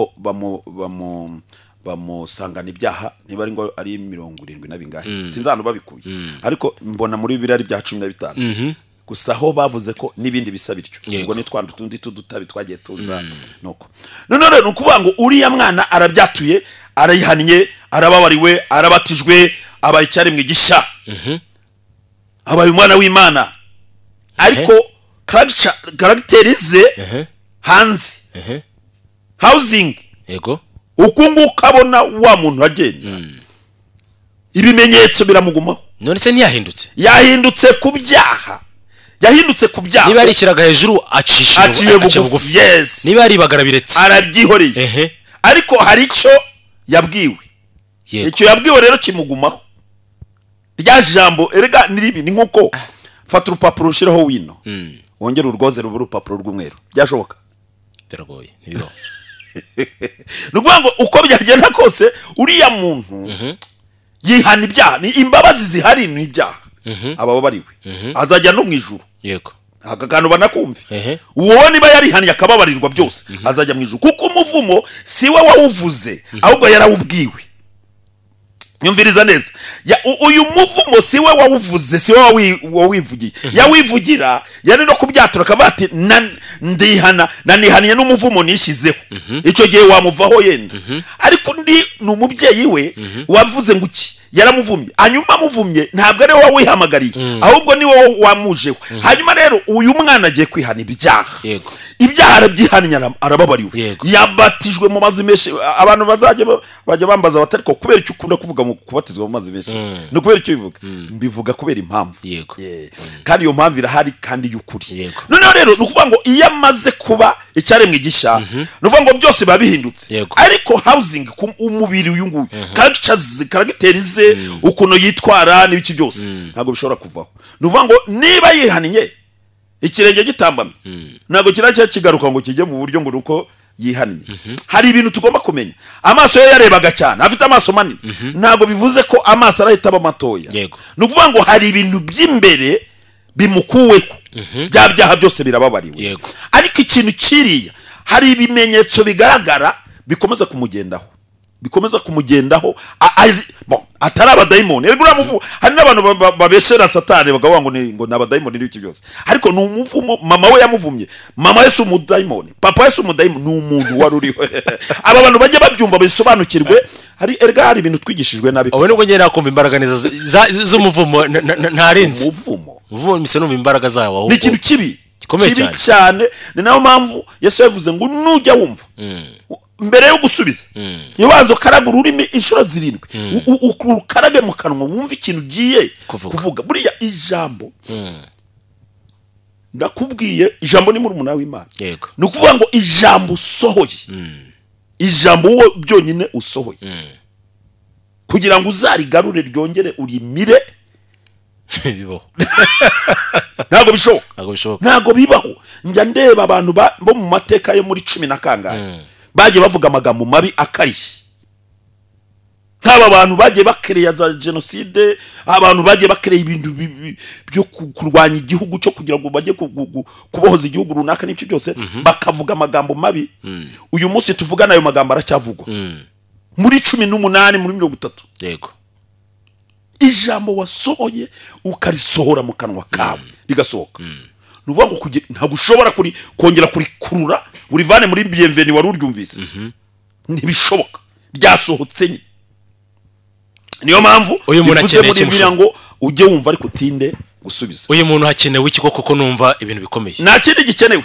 bamusangana ibyaha niba ari ngo ari 70 na bingahe, sinzi ahantu babikuye, ariko mbona muri Bibiliya ari bya 15. Gusa aho bavuze ko n'ibindi bisa bityo, ubwo ni twa tundi tudutabi twagiye tuza nuko. None rero nukuvuga ngo uriya mwana arabyatuye, arayihannye, arababariwe, arabatijwe, abaye icyaremwe gishya, abaye umwana w'Imana. Ariko caractère ze hanze, housing,
yego,
uko nguko abona wa muntu agenda, ibimenyetso biramugumaho.
None se ntiyahindutse?
Yahindutse ku byaha, yahindutse ku byaha.
Niba yarishyiraga hejuru aciye bugufi,
yes.
Niba yaribagara biretse,
arabyihoreye. Ariko hari icyo yabwiwe, icyo yabwiwe rero kimugumaho. Rya jambo erega ni ribi, ni nkuko fata urupapuro ushiraho wino, wongere urwoze rube urupapuro rw'umweru, byashoboka?
Biragoye, ntibibaho.
Ni ukuvuga ngo uko byagenda kose uriya muntu yihana ibyaha, ni imbabazi zihari, ni ibyaha abababariwe, azajya no mu ijuru.
Yego,
aka kantu banakumve. Uwo niba yarihaniye akababarirwa byose, azajya mu ijuru, kuko umuvumo si we wawuvuze, ahubwo yarawubwiwe. Nyumviriza neza, uyu muvumo si we wawuvuze, si we wawivugiye. Yawivugira yari no kubyatura akavuga ati ndihana, nanihaniye n'umuvumo nishyizeho. Icyo gihe wamuvaho yenda. Ariko undi ni umubyeyi we wavuze ngo iki, yaramuvumye. Hanyuma amuvumye ntabwo ari wowe wihamagariye, ahubwo ni wowe wamujeho. Hanyuma rero uyu mwana agiye kwihana ibyaha. Ibyaha arabyihannye, arababariwe, yabatijwe mu mazi menshi. Abantu bazajya bajya bambaza batari ko kubera icyo ukunda kuvuga mu kubatizwa mu mazi menshi, ni kubera icyo bivuga? Mbivuga kubera impamvu. Kandi iyo mpamvu irahari kandi y'ukuri. Noneho rero ni ukuvuga ngo iyo amaze kuba icyaremwe gishya, ni ukuvuga ngo byose biba bihindutse. Ariko housing, umubiri uyu nguyu, caractère ze, ukuntu yitwara n'ibiki byose, ntabwo bishobora kuvaho. Ni ukuvuga ngo niba yihannye ikirenge gitambamye, ntabwo kiracya kigaruka ngo kijye mu buryo ngo nuko yihannye. Hari ibintu tugomba kumenya. Amaso ye yarebaga cyane, afite amaso manini, ntabwo bivuze ko amaso arahita aba matoya. Ni ukuvuga ngo hari ibintu by'imbere bimukuweho, bya byaha byose birababariwe. Ariko ikintu kiriya, hari ibimenyetso bigaragara bikomeza kumugendaho, bikomeza kumugendaho, atari abadayimoni. Erega uramuvuga, hari n'abantu babeshera Satani bakavuga ngo ni ngo n'abadayimoni n'ibiki byose, ariko ni umuvumo. Mama we yamuvumye, mama we si umudayimoni, papa we si umudayimoni, ni umuntu wari uriho. Aba bantu bajye babyumva bisobanukirwe. Hari erega hari ibintu twigishijwe nabi.
Owe nubwo ngiye nakumva imbaraga neza z'umuvumo, ntarenze umuvumo, mise numva imbaraga zawo,
ahubwo ni ikintu kibi kibi cyane. Ni nayo mpamvu Yesu yavuze ngo nujya wumva mbere yo gusubiza, ubanza ukaraga ururimi inshuro 7, ukarage mu kanwa wumva ikintu ugiye kuvuga. Buriya ijambo ndakubwiye, ijambo ni murumuna w'Imana. Ni ukuvuga ngo ijambo usohoye, ijambo wowe byonyine usohoye, kugira ngo uzarigarure ryongere urimire, ntabwo bishoboka, ntabwo bibaho. Njya ndeba abantu bo mu mateka yo muri 10 na kangahe bagiye bavuga amagambo mabi akarishye. Nk'aba bantu bagiye bakereya za genocide, abantu bagiye bakereye ibintu byo kurwanya igihugu cyo kugira ngo bajye kubohoza igihugu runaka n'ibyo byose, bakavuga amagambo mabi. Uyu munsi tuvugana ayo magambo aracyavugwa muri 18 muri 30.
Yego,
ijambo wasohoye ukarisohora mu kanwa kawe rigasohoka, ni ukuvuga ngo ntabwo ushobora kongera kurikurura urivane muri bienvenue wari uryumvise, ntibishoboka, ryasohotse nyine. Niyo mpamvu
uyu muntu akeneye
iki ngo ujye wumva ariko utinde gusubiza.
Uyu muntu hakenewe iki koko numva ibintu bikomeye?
Nta kindi gikenewe,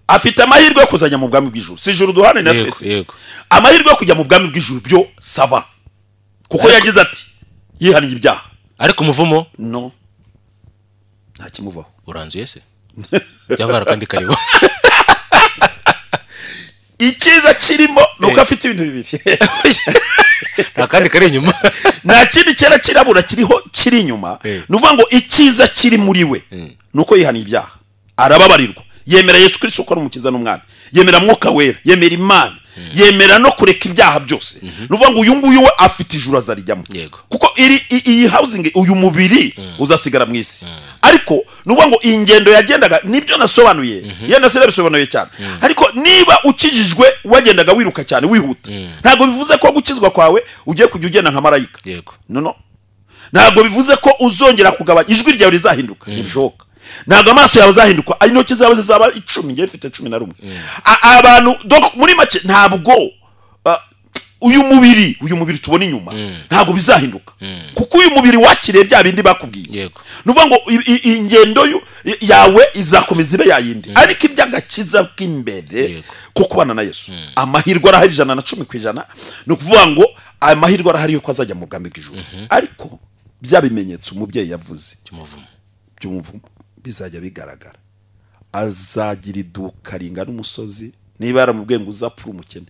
afite amahirwe yo kuzajya mu bwami bw'ijuru. Si ijuru duhane na twese, amahirwe yo kujya mu bwami bw'ijuru byo sava, kuko yagize ati yihaniye ibyaha.
Ariko umuvumo
no, nta kimuvaho.
Uranzuye se cyangwa kandi karibo?
Icyiza kirimo nuko afite ibintu bibiri,
nta kandi kari inyuma,
nta kindi cyera kirabura kiriho kiri inyuma. Ni ukuvuga ngo icyiza kiri muri we nuko yihaniye ibyaha, arababarirwa, yemera Yesu Kristo ko ari umukiza n'umwami, yemera Mwuka Wera, yemera Imana, Yemera no kureka ibyaha byose. Nuvuga ngo uyu nguyu we afite ijuru azarijyamo. Kuko iyi housing, uyu mubiri uzasigara mu isi. Ariko nuvuga ngo ingendo yagendaga nibyo nasobanuye. Yenda sinabisobanuye cyane. Ariko niba ukijijwe wagendaga wiruka cyane wihuta, ntabwo bivuze ko gukizwa kwawe ugiye kujya ugenda nka marayika. No. Ntabwo bivuze ko uzongera kugabanya ijwi ryawe rizahinduka. Ntibishoboka. Ntabwo amaso yawe azahinduka, intoki zawe zizaba 10, ngiye mfite 11. Abantu donc muri make ntabwo uyu mubiri tubona inyuma ntabwo bizahinduka. Kuko uyu mubiri wakiriye bya bindi bakubwiye. Nuvuga ngo ingendo yawe izakomeza ibe yayindi. Ariko iby'agakiza k'imbere ko kubana na Yesu, amahirwe arahari 110%. Ni ukuvuga ngo amahirwe arahari yuko azajya mu bwami bw'ijuru. Ariko bya bimenyetso umubyeyi yavuze by'umuvumo bizajya bigaragara. Azagira iduka ringana umusozi, niba yaramubwiye ngo uzapfura umukene,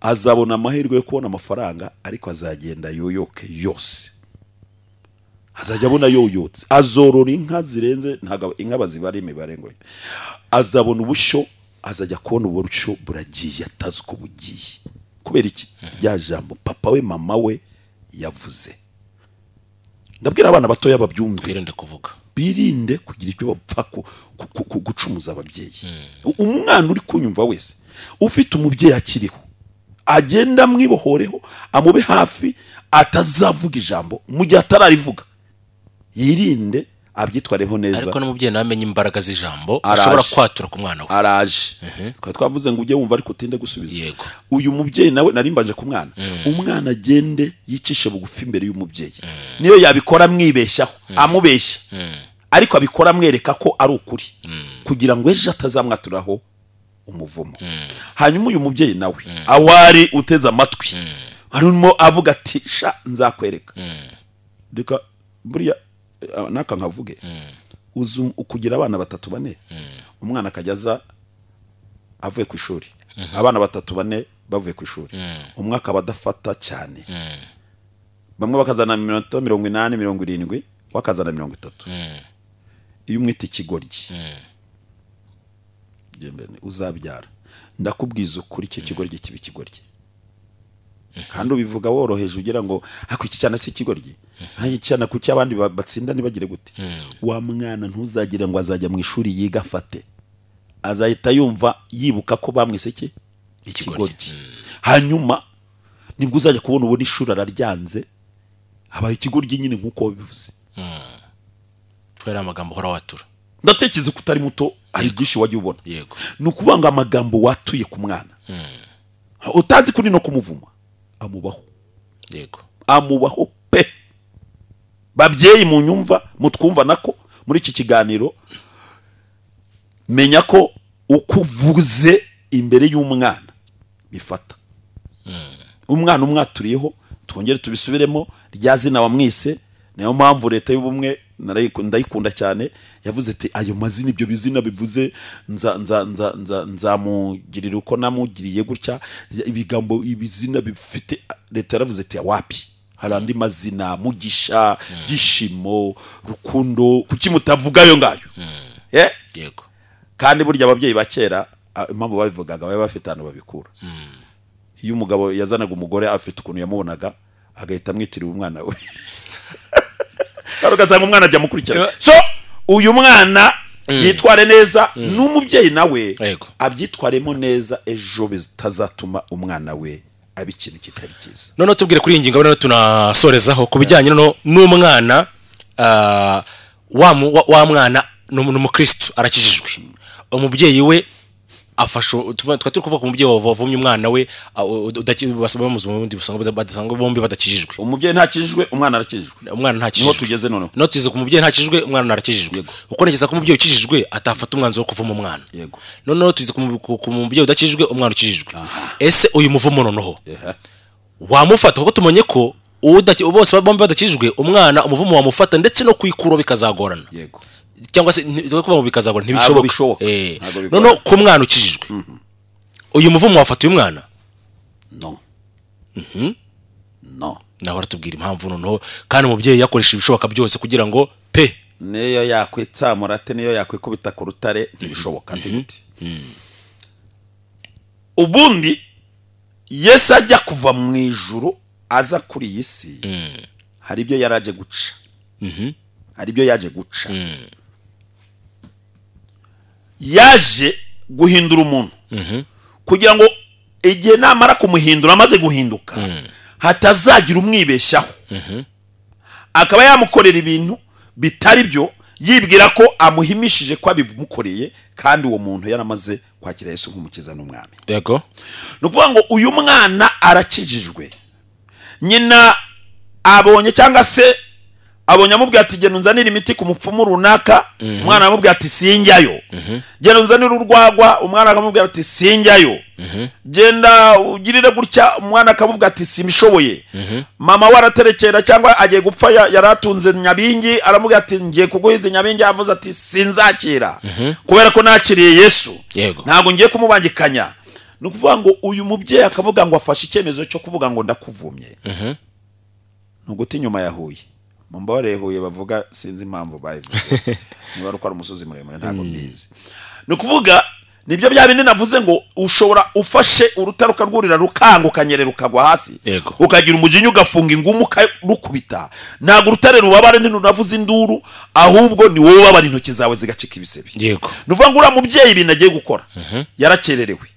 azabona amahirwe yo kubona amafaranga, ariko azagenda yoyoke yose. Azajya abona yoyotse, azorora inka zirenze, ntabwo inka bazibara imibare ngo azabona ubushyo, azajya kubona ubushyo buragiye atazi uko bugiye. Kubera iki? Rya jambo papa we mama we yavuze. Ndabwira abana batoya babyumve,
birinde kuvuga,
birinde kugira icyo bapfa gucumuza ababyeyi. Umwana uri kunyumva wese ufite umubyeyi akiriho, agenda mwibohoreho, amube hafi, atazavuga ijambo mu gihe atararivuga, yirinde, abyitwareho neza.
Ariko n'umubyeyi namenye imbaraga z'ijambo ashobora kwatura ku mwana we.
Araje. Twavuze ngo ujye wumva ariko utinde gusubiza. Uyu mubyeyi nawe narimbaje ku mwana. Umwana agende yicishe bugufi imbere y'umubyeyi. Niyo yabikora mwibeshyaho, amubeshya. Ariko abikora amwereka ko ari ukuri, kugira ngo ejo atazamwaturaho umuvumo. Hanyuma uyu mubyeyi nawe awari uteze amatwi, arimo avuga ati sha nzakwereka. Reka buriya naka nkavuge, uzu ukugira abana 3 4, umwana akajyaza avuye ku ishuri, abana 3 4 bavuye ku ishuri, umwe akaba adafata cyane, bamwe bakazana 80 70, wakazana 30. Iyo umwita ikigoryi, uzabyara, ndakubwiza ukuri icyo kigoryi kiba ikigoryi. Kandi ubivuga woroheje ugira ngo iki cyana si ikigoryi, iki cyana kuki abandi batsinda ntibagire gute. Wa mwana ntuzagira ngo azajya mu ishuri yiga afate, azahita yumva yibuka ko bamwise iki ikigoryi. Hanyuma nibwo uzajya kubona ubona ishuri araryanze, abaye ikigoryi nyine nkuko wabivuze.
Twera amagambo hora watura.
Ndatekereza ko utari muto ari byinshi wajya ubona. Ni ukubanga amagambo watuye ku mwana utazi kuri no kumuvuma, amubaho. Amubaho pe. Babyeyi mu nyumva mutwumva nako muri iki kiganiro, menya ko ukuvuze imbere y'umwana bifata. Umwana umwaturiyeho, twongere tubisubiremo, rya zina wamwise. Niyo mpamvu leta y'ubumwe ndayikunda cyane, yavuze ati ayo mazina ibyo bizina bivuze nza nza nza nza nzamugirira uko namugiriye gutya, ibigambo ibizina bifite. Leta yaravuze ati wapi, hari andi mazina, Mugisha, Gishimo, Rukundo, kuki mutavuga ayo ngayo?
Yego.
Kandi burya ababyeyi ba kera impamvu babivugaga baba bafite ahantu babikura. Iyo umugabo yazanaga umugore afite ukuntu yamubonaga, agahita amwitirira umwana we. Ugasanga umwana byamukurikira. So uyu mwana yitware neza, n'umubyeyi nawe abyitwaremo neza, ejo bitazatuma umwana we aba ikintu kitari cyiza.
None tubwire kuri iyi ngingo none tunasorezaho ku bijyanye n'umwana, wa mwana ni umukristo arakijijwe, umubyeyi we afasha, turi kuvuga ku mubyeyi wavumye umwana we basanga bombi badakijijwe.
Umubyeyi ntakijijwe, umwana arakijijwe.
Umwana ntakijijwe.
Niho tugeze noneho.
No tugeze ku mubyeyi ntakijijwe, umwana arakijijwe. Uko ntekereza ko umubyeyi ukijijwe atafata umwanzuro wo kuvuma umwana. Noneho tugeze ku mubyeyi udakijijwe, umwana ukijijwe. Ese uyu muvumo noneho wamufata? Kuko tumenye ko bose bombi badakijijwe, umwana umuvumo wamufata ndetse no kwikura bikazagorana.
Yego.
Cyangwa se kuba bikazagora ntibishoboka. Noneho ku mwana ukijijwe, uyu muvumo wafata uyu mwana?
No. No.
Naho aratubwira impamvu noneho, kandi umubyeyi yakoresha ibishoboka byose kugira ngo pe
niyo yakwitsamura ate, niyo yakwikubita ku rutare, ntibishoboka. Ubundi Yesu ajya kuva mu ijuru aza kuri iyi si, hari ibyo yaraje guca. Hari ibyo yaje guca. Yaje guhindura umuntu kugira ngo igihe namara kumuhindura, amaze guhinduka, hatazagira umwibeshyaho akaba yamukorera ibintu bitari byo, yibwira ko amuhimishije ko abimukoreye, kandi uwo muntu yaramaze kwakira Yesu nk'umukiza n'umwami.
Yego.
Ni ukuvuga ngo uyu mwana arakijijwe, nyina abonye cyangwa se abonye amubwira ati genda unzanire imiti ku mupfumu runaka, umwana aramubwira ati sinjyayo. Genda unzanire urwagwa, umwana akamubwira ati sinjyayo. Genda ugirire gutya, umwana akamubwira ati simishoboye. Mama we araterekera cyangwa agiye gupfa, yaratunze nyabingi, aramubwira ati ngiye kuguhiza nyabingi, avuze ati sinzakira kubera ko nakiriye Yesu, ntabwo ngiye kumubangikanya. Ni ukuvuga ngo uyu mubyeyi akavuga ngo afashe icyemezo cyo kuvuga ngo ndakuvumye. Ni uguta inyuma ya Huye. Mumbabarire Huye bavuga, sinzi impamvu bayivuze, niba ari uko ari umusozi muremure ntabwo mbizi. Ni ukuvuga nibyo bya bindi navuze ngo ushobora ufashe urutare ukarwurira rukanga ukanyerera ukagwa hasi, ukagira umujinya ugafunga ingumu ukarukubita, ntabwo urutare rubabara ntirunavuze induru, ahubwo ni wowe ubabara intoki zawe zigacika ibisebe. Ni ukuvuga ngo uriya mubyeyi ibintu agiye gukora yarakererewe,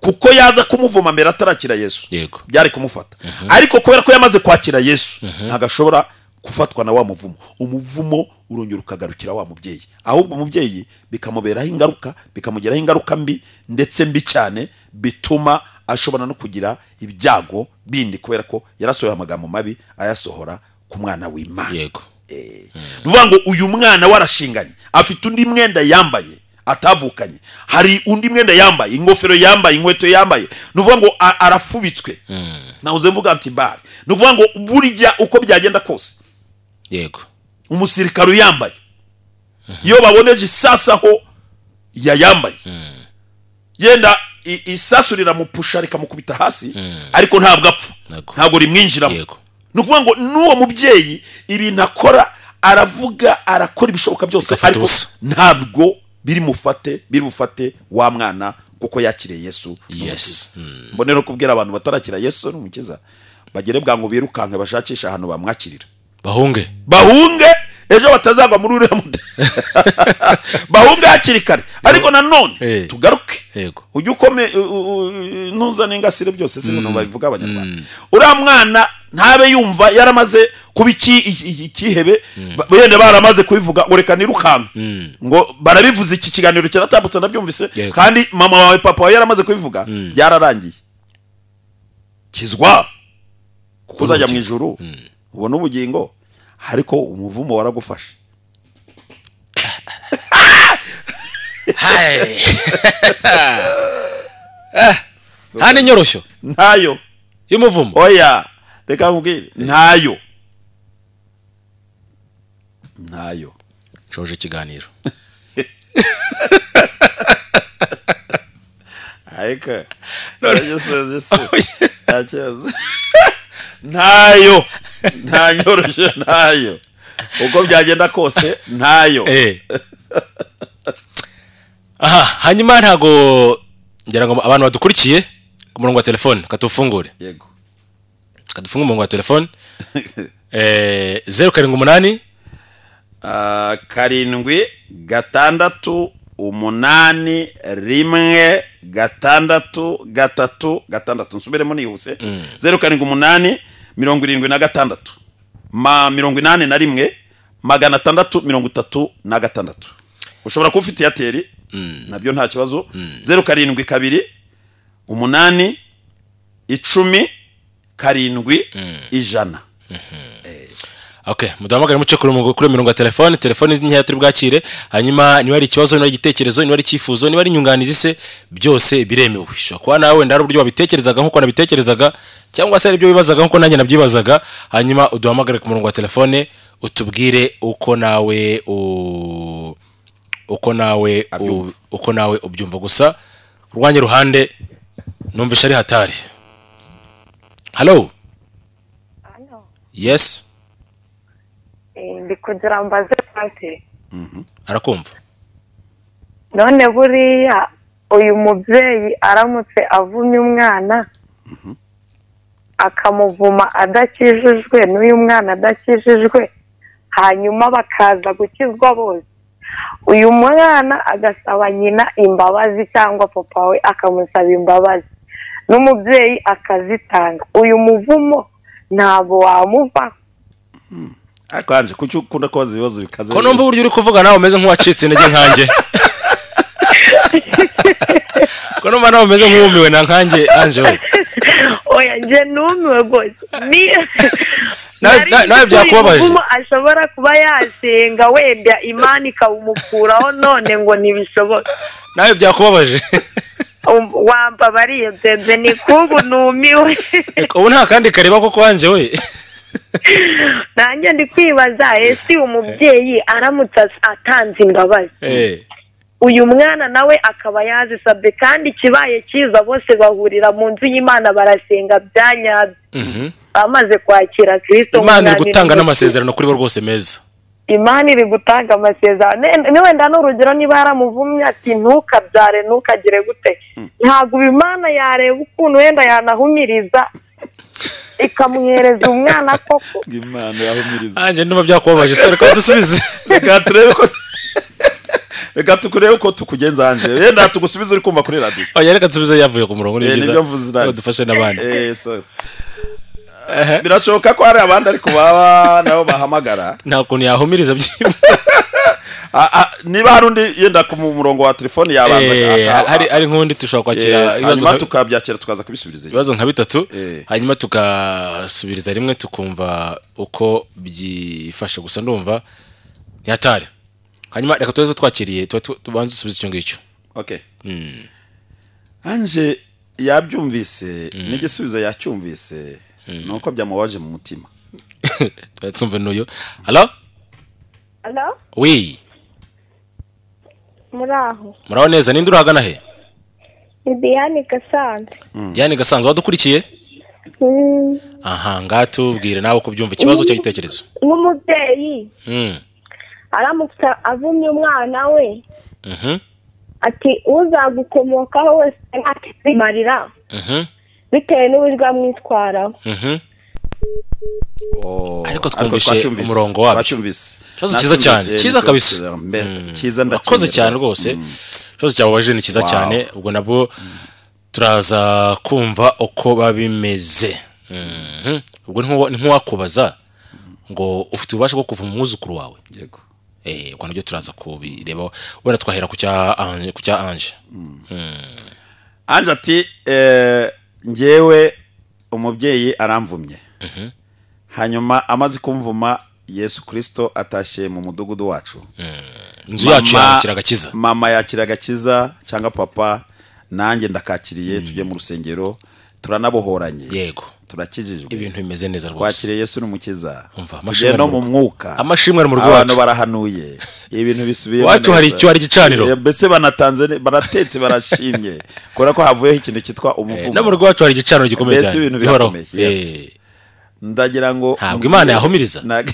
kuko yaza kumuvuma mbere atarakira Yesu byari kumufata. Ariko kubera ko yamaze kwakira Yesu ntabwo ashobora gufatwa na wa muvumo. Umuvumo urongera ukagarukira wa mubyeyi, ahubwo umubyeyi bikamuberaho ingaruka, bikamugiraho ingaruka mbi ndetse mbi cyane, bituma ashobora no kugira ibyago bindi kubera ko yarasohoye amagambo mabi ayasohora ku mwana w'Imana.
Yego.
Ni ngo uyu mwana warashinganye, afite undi mwenda yambaye atavukanye, hari undi mwenda yambaye, ingofero yambaye, inkweto yambaye, ni ukuvuga ngo arafubitswe. Nahoze mvuga nti bare, ni ukuvuga ngo burya uko byagenda kose,
yego,
umusirikare uyambaye iyo baboneje isasu aho yayambaye, yenda isasu riramupusha rikamukubita hasi, ariko ntabwo apfa, ntabwo rimwinjiramo. Ni ukuvuga ngo n'uwo mubyeyi ibintu akora aravuga, arakora ibishoboka byose, ariko ntabwo biri bufate wa mwana kuko yakiriye Yesu.
Yes.
Mbonero kubwira abantu batarakira Yesu n'umukiza bagere bwangu birukanke bashakisha ahantu bamwakirira, bahunge ejo batazagwa muri uriya mude bahunge hakiri kare. Ariko nanone tugaruke, ujye ukome ntuzane ingasire byose, si ngo babivuga abanyarwanda. Uriya mwana ntabe yumva yaramaze kuba ikihebe, yenda baramaze kubivuga ngo reka nirukanke, ngo barabivuze, iki kiganiro kiratambutse ndabyumvise, kandi mama wawe papa wawe yaramaze kubivuga, byararangiye. Kizwa kuko uzajya mu ijuru ubona ubugingo, ariko umuvumo waragufashe.
Nta n'inyoroshyo
ntayo
y'umuvumo.
Oya, reka nkubwire, ntayo ntayo.
Nshoje ikiganiro.
Ariko ntayo, nta nyoroshyo ntayo, uko byagenda kose ntayo.
Aha, hanyuma ntago ngira ngo abantu badukurikiye ku murongo wa telefone katufungure.
Yego.
Katufunge umurongo wa telefone. 078
7 6 8 1 6 3 6. Nsubiremo nihuse. 078 76 81 636. Ushobora kuba ufite Airtel nabyo nta kibazo. 072 8 10 7 100.
Okay, mudahamagare muce kuri mirongo ya telefone, telefone nkeya turi bwakire. Hanyuma niba ari ikibazo, niba ari igitekerezo, niba ari icyifuzo, niba ari inyunganizi se, byose biremewe. Ushobora kuba nawe wenda hari uburyo wabitekerezaga nkuko nabitekerezaga, cyangwa se hari ibyo wibazaga nkuko nanjye nabyibazaga. Hanyuma uduhamagare ku murongo wa telefone utubwire uko nawe uko nawe ubyumva. Gusa urwanye ruhande numvisha ari hatari. Hello. Yes.
Ndi kugira mbaze Patiri.
Arakumva.
None buriya uyu mubyeyi aramutse avumye umwana, Akamuvuma adakijijwe n'uyu mwana adakijijwe, hanyuma bakaza gukizwa bose. Uyu mwana agasaba nyina imbabazi cyangwa papa we akamusaba imbabazi, n'umubyeyi akazitanga, uyu muvumo ntabwo wamuva.
Ariko Anje, kuki ukunda kubaza ibibazo bikaze?
Ko numva uburyo uri kuvuga nawe umeze nk'uwacitse intege nkanjye. Ko numva nawe umeze nk'uwumiwe na nkanjye Anje we.
Oya, nje numiwe rwose.
Nawe byakubabaje.
Ashobora kuba yasenga wenda Imana ikawumukuraho, none ngo ntibishoboka.
Nawe byakubabaje.
Wambabariye bebe, ni kubu numiwe.
Ubu nta kandi kareba koko Anje we.
Nanjye ndi kwibaza, ese umubyeyi aramutse atanze imbabazi, uyu mwana nawe akaba yazisabye, kandi ikibaye cyiza bose bahurira mu nzu y'Imana barasenga byanyabyo, bamaze kwakira Kristo.
Imana iri gutanga n'amasezerano kuri bo rwose meza.
Imana iri gutanga amasezerano. Wenda n'urugero, niba yaramuvumye ati ntukabyare ntukagire gute, ntabwo Imana yareba ukuntu wenda yanahumiriza ikamwereza umwana koko.
Imana yahumiriza.
Anje ndumva byakubabaje, sore ko dusubize.
Reka tukurebe ko tukugenza Anje. Yenda tugusubize uri kumva kuri radio.
Oya, reka dusubize yavuye ku murongo, ni byiza. Dufashe n'abandi.
Birashoboka ko hari abandi ariko baba nabo bahamagara.
Nta kuntu yahumiriza byimba.
Niba hari undi yenda ku murongo wa telefone yabanza,
hari nkundi tushobora kwakira
ibibazo, hanyuma tukabyakira tukaza kubisubiriza.
Ibibazo nka bitatu, hanyuma tukasubiriza rimwe tukumva uko byifashe. Gusa ndumva ni hatari. Hanyuma reka tuze twakiriye tubanze dusubize icyo ngicyo.
Okay. Anje yabyumvise n'igisubizo yacyumvise, nuko byamubaje mu mutima.
Twumve n'uyu. Allo?
Allo?
Oui.
Muraho.
Muraho neza, ninde urahagana he?
Ni Diane Gasanzwe.
Diane Gasanzwe wadukurikiye? Aha, ngatubwire nawe uko byumva ikibazo cyo gitekerezo.
Nk'umubyeyi. Aramutse avumye umwana we. Ati uzagukomokaho wese ntakimarira. Bitewe n'uburyo amwitwaraho.
Ariko twumvishe umurongo wabyo. Ikibazo cyiza cyane, cyiza kabisa.
Cyiza
ndakoze cyane rwose. Ikibazo cyababaje ni cyiza cyane, ubwo nabwo turaza kumva uko babimeze. Ubwo nkuwakubaza ngo ufite ububasha bwo kuva mu mwuzukuru wawe.
Yego.
Ubwo nabyo turaza kubireba. Wenda twahera ku cya Anje.
Anje ati njyewe umubyeyi aramvumye. Hanyuma amaze kumvuma, Yesu Kristo atashye mu mudugudu wacu.
Inzu yacu yakira agakiza.
Mama yakira agakiza cyangwa papa, nanjye ndakakiriye, tujye mu rusengero, turanabohoranye.
Yego.
Turakijijwe.
Ibintu bimeze neza rwose.
Twakiriye Yesu n'umukiza. Tujye no mu mwuka.
Amashimwe ari mu rwacu.
Abantu barahanuye. Ibintu bisubiye.
Wacu hari icyo hari igicaniro.
Mbese banatanze, baratetse, barashimye. Kubera ko havuyeho ikintu cyitwa umuvumo.
No mu rwacu hari igicaniro gikomeye cyane.
Mbese ibintu birakomeye. Yes. Ndagira ngo
ntabwo Imana yahumiriza.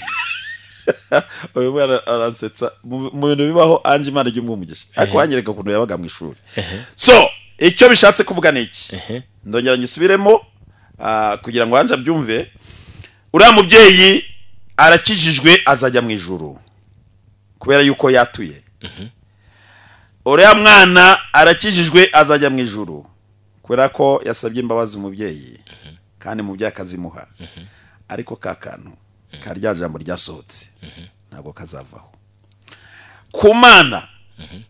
Uyu mwana aransetsa mu bintu bibaho. Anje Imana ijye umugisha, ariko wanyereka ukuntu yabaga mu ishuri. So icyo bishatse kuvuga ni iki, ndongera ngisubiremo kugira ngo Anje abyumve. Uriya mubyeyi arakijijwe azajya mu ijuru kubera yuko yatuye. Uriya mwana arakijijwe azajya mu ijuru kubera ko yasabye imbabazi umubyeyi, kandi umubyeyi akazimuha. Ariko ka kantu ka rya jambo ryasohotse ntabwo kazavaho. Ku Mana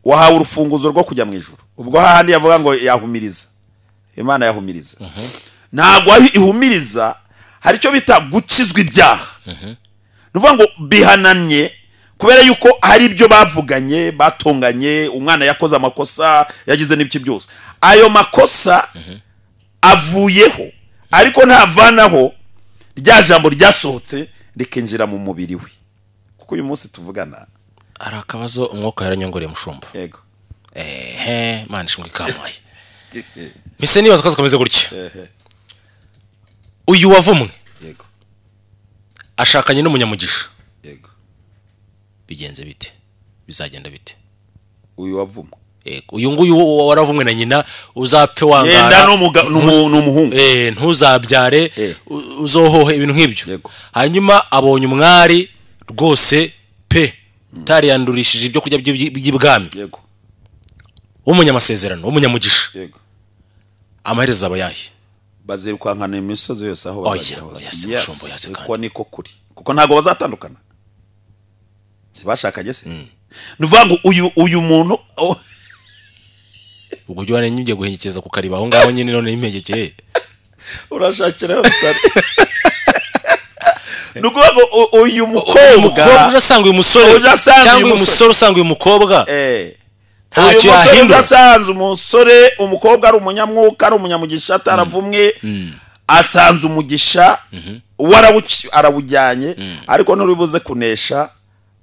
wahawe urufunguzo rwo kujya mu ijuru. Ubwo hahandi yavuga ngo yahumiriza, Imana yahumiriza. Ntabwo ihumiriza, hari icyo bita gukizwa ibyaha. Nuvuga ngo bihanamye kubera yuko hari ibyo bavuganye, batonganye, umwana yakoze amakosa, yagize n'ibiki byose. Ayo makosa avuyeho, ariko ntavanaho rya jambo ryasohotse rikinjira mu mubiri we. Kuko uyu munsi tuvugana
ari akabazo umwuka yaranyongoreye mushumba.
Yego.
Mana ishimwe kamaye. Mise nibaza ko komeze gutya. Uyu wavumwe.
Yego.
Ashakanye n'umunyamugisha.
Yego.
Bigenze bite? Bizagenda bite?
Uyu wavumwe.
Uyu nguyu waravumwe na nyina uzapfe wangara,
n'umuhungu,
ntuzabyare, uzohohe, ibintu nk'ibyo. Hanyuma abonye umwari rwose pe utariyandurishije ibyo kurya by'ibwami, w'umunyamasezerano, w'umunyamugisha, amaherezo aba yahe?
Bazirukankana imisozi yose aho bazagera hose. Kuko niko kuri, kuko ntago bazatandukana, sibashakanye se. Nuvuga ngo uyu muntu
ubwo byo wane ngiye guhengekeza ku kariba aho ngaho nyine, none impengekeye
urashakira rutari. Nukuvuga ngo uyu mukobwa
usanga uyu musore cyangwa uyu musore usanga uyu mukobwa,
ntacyo yahindura. Asanze umusore, umukobwa ari umunyamwuka, ari umunyamugisha, ataravumwe, asanze umugisha arawujyanye, ariko nturibuze kunesha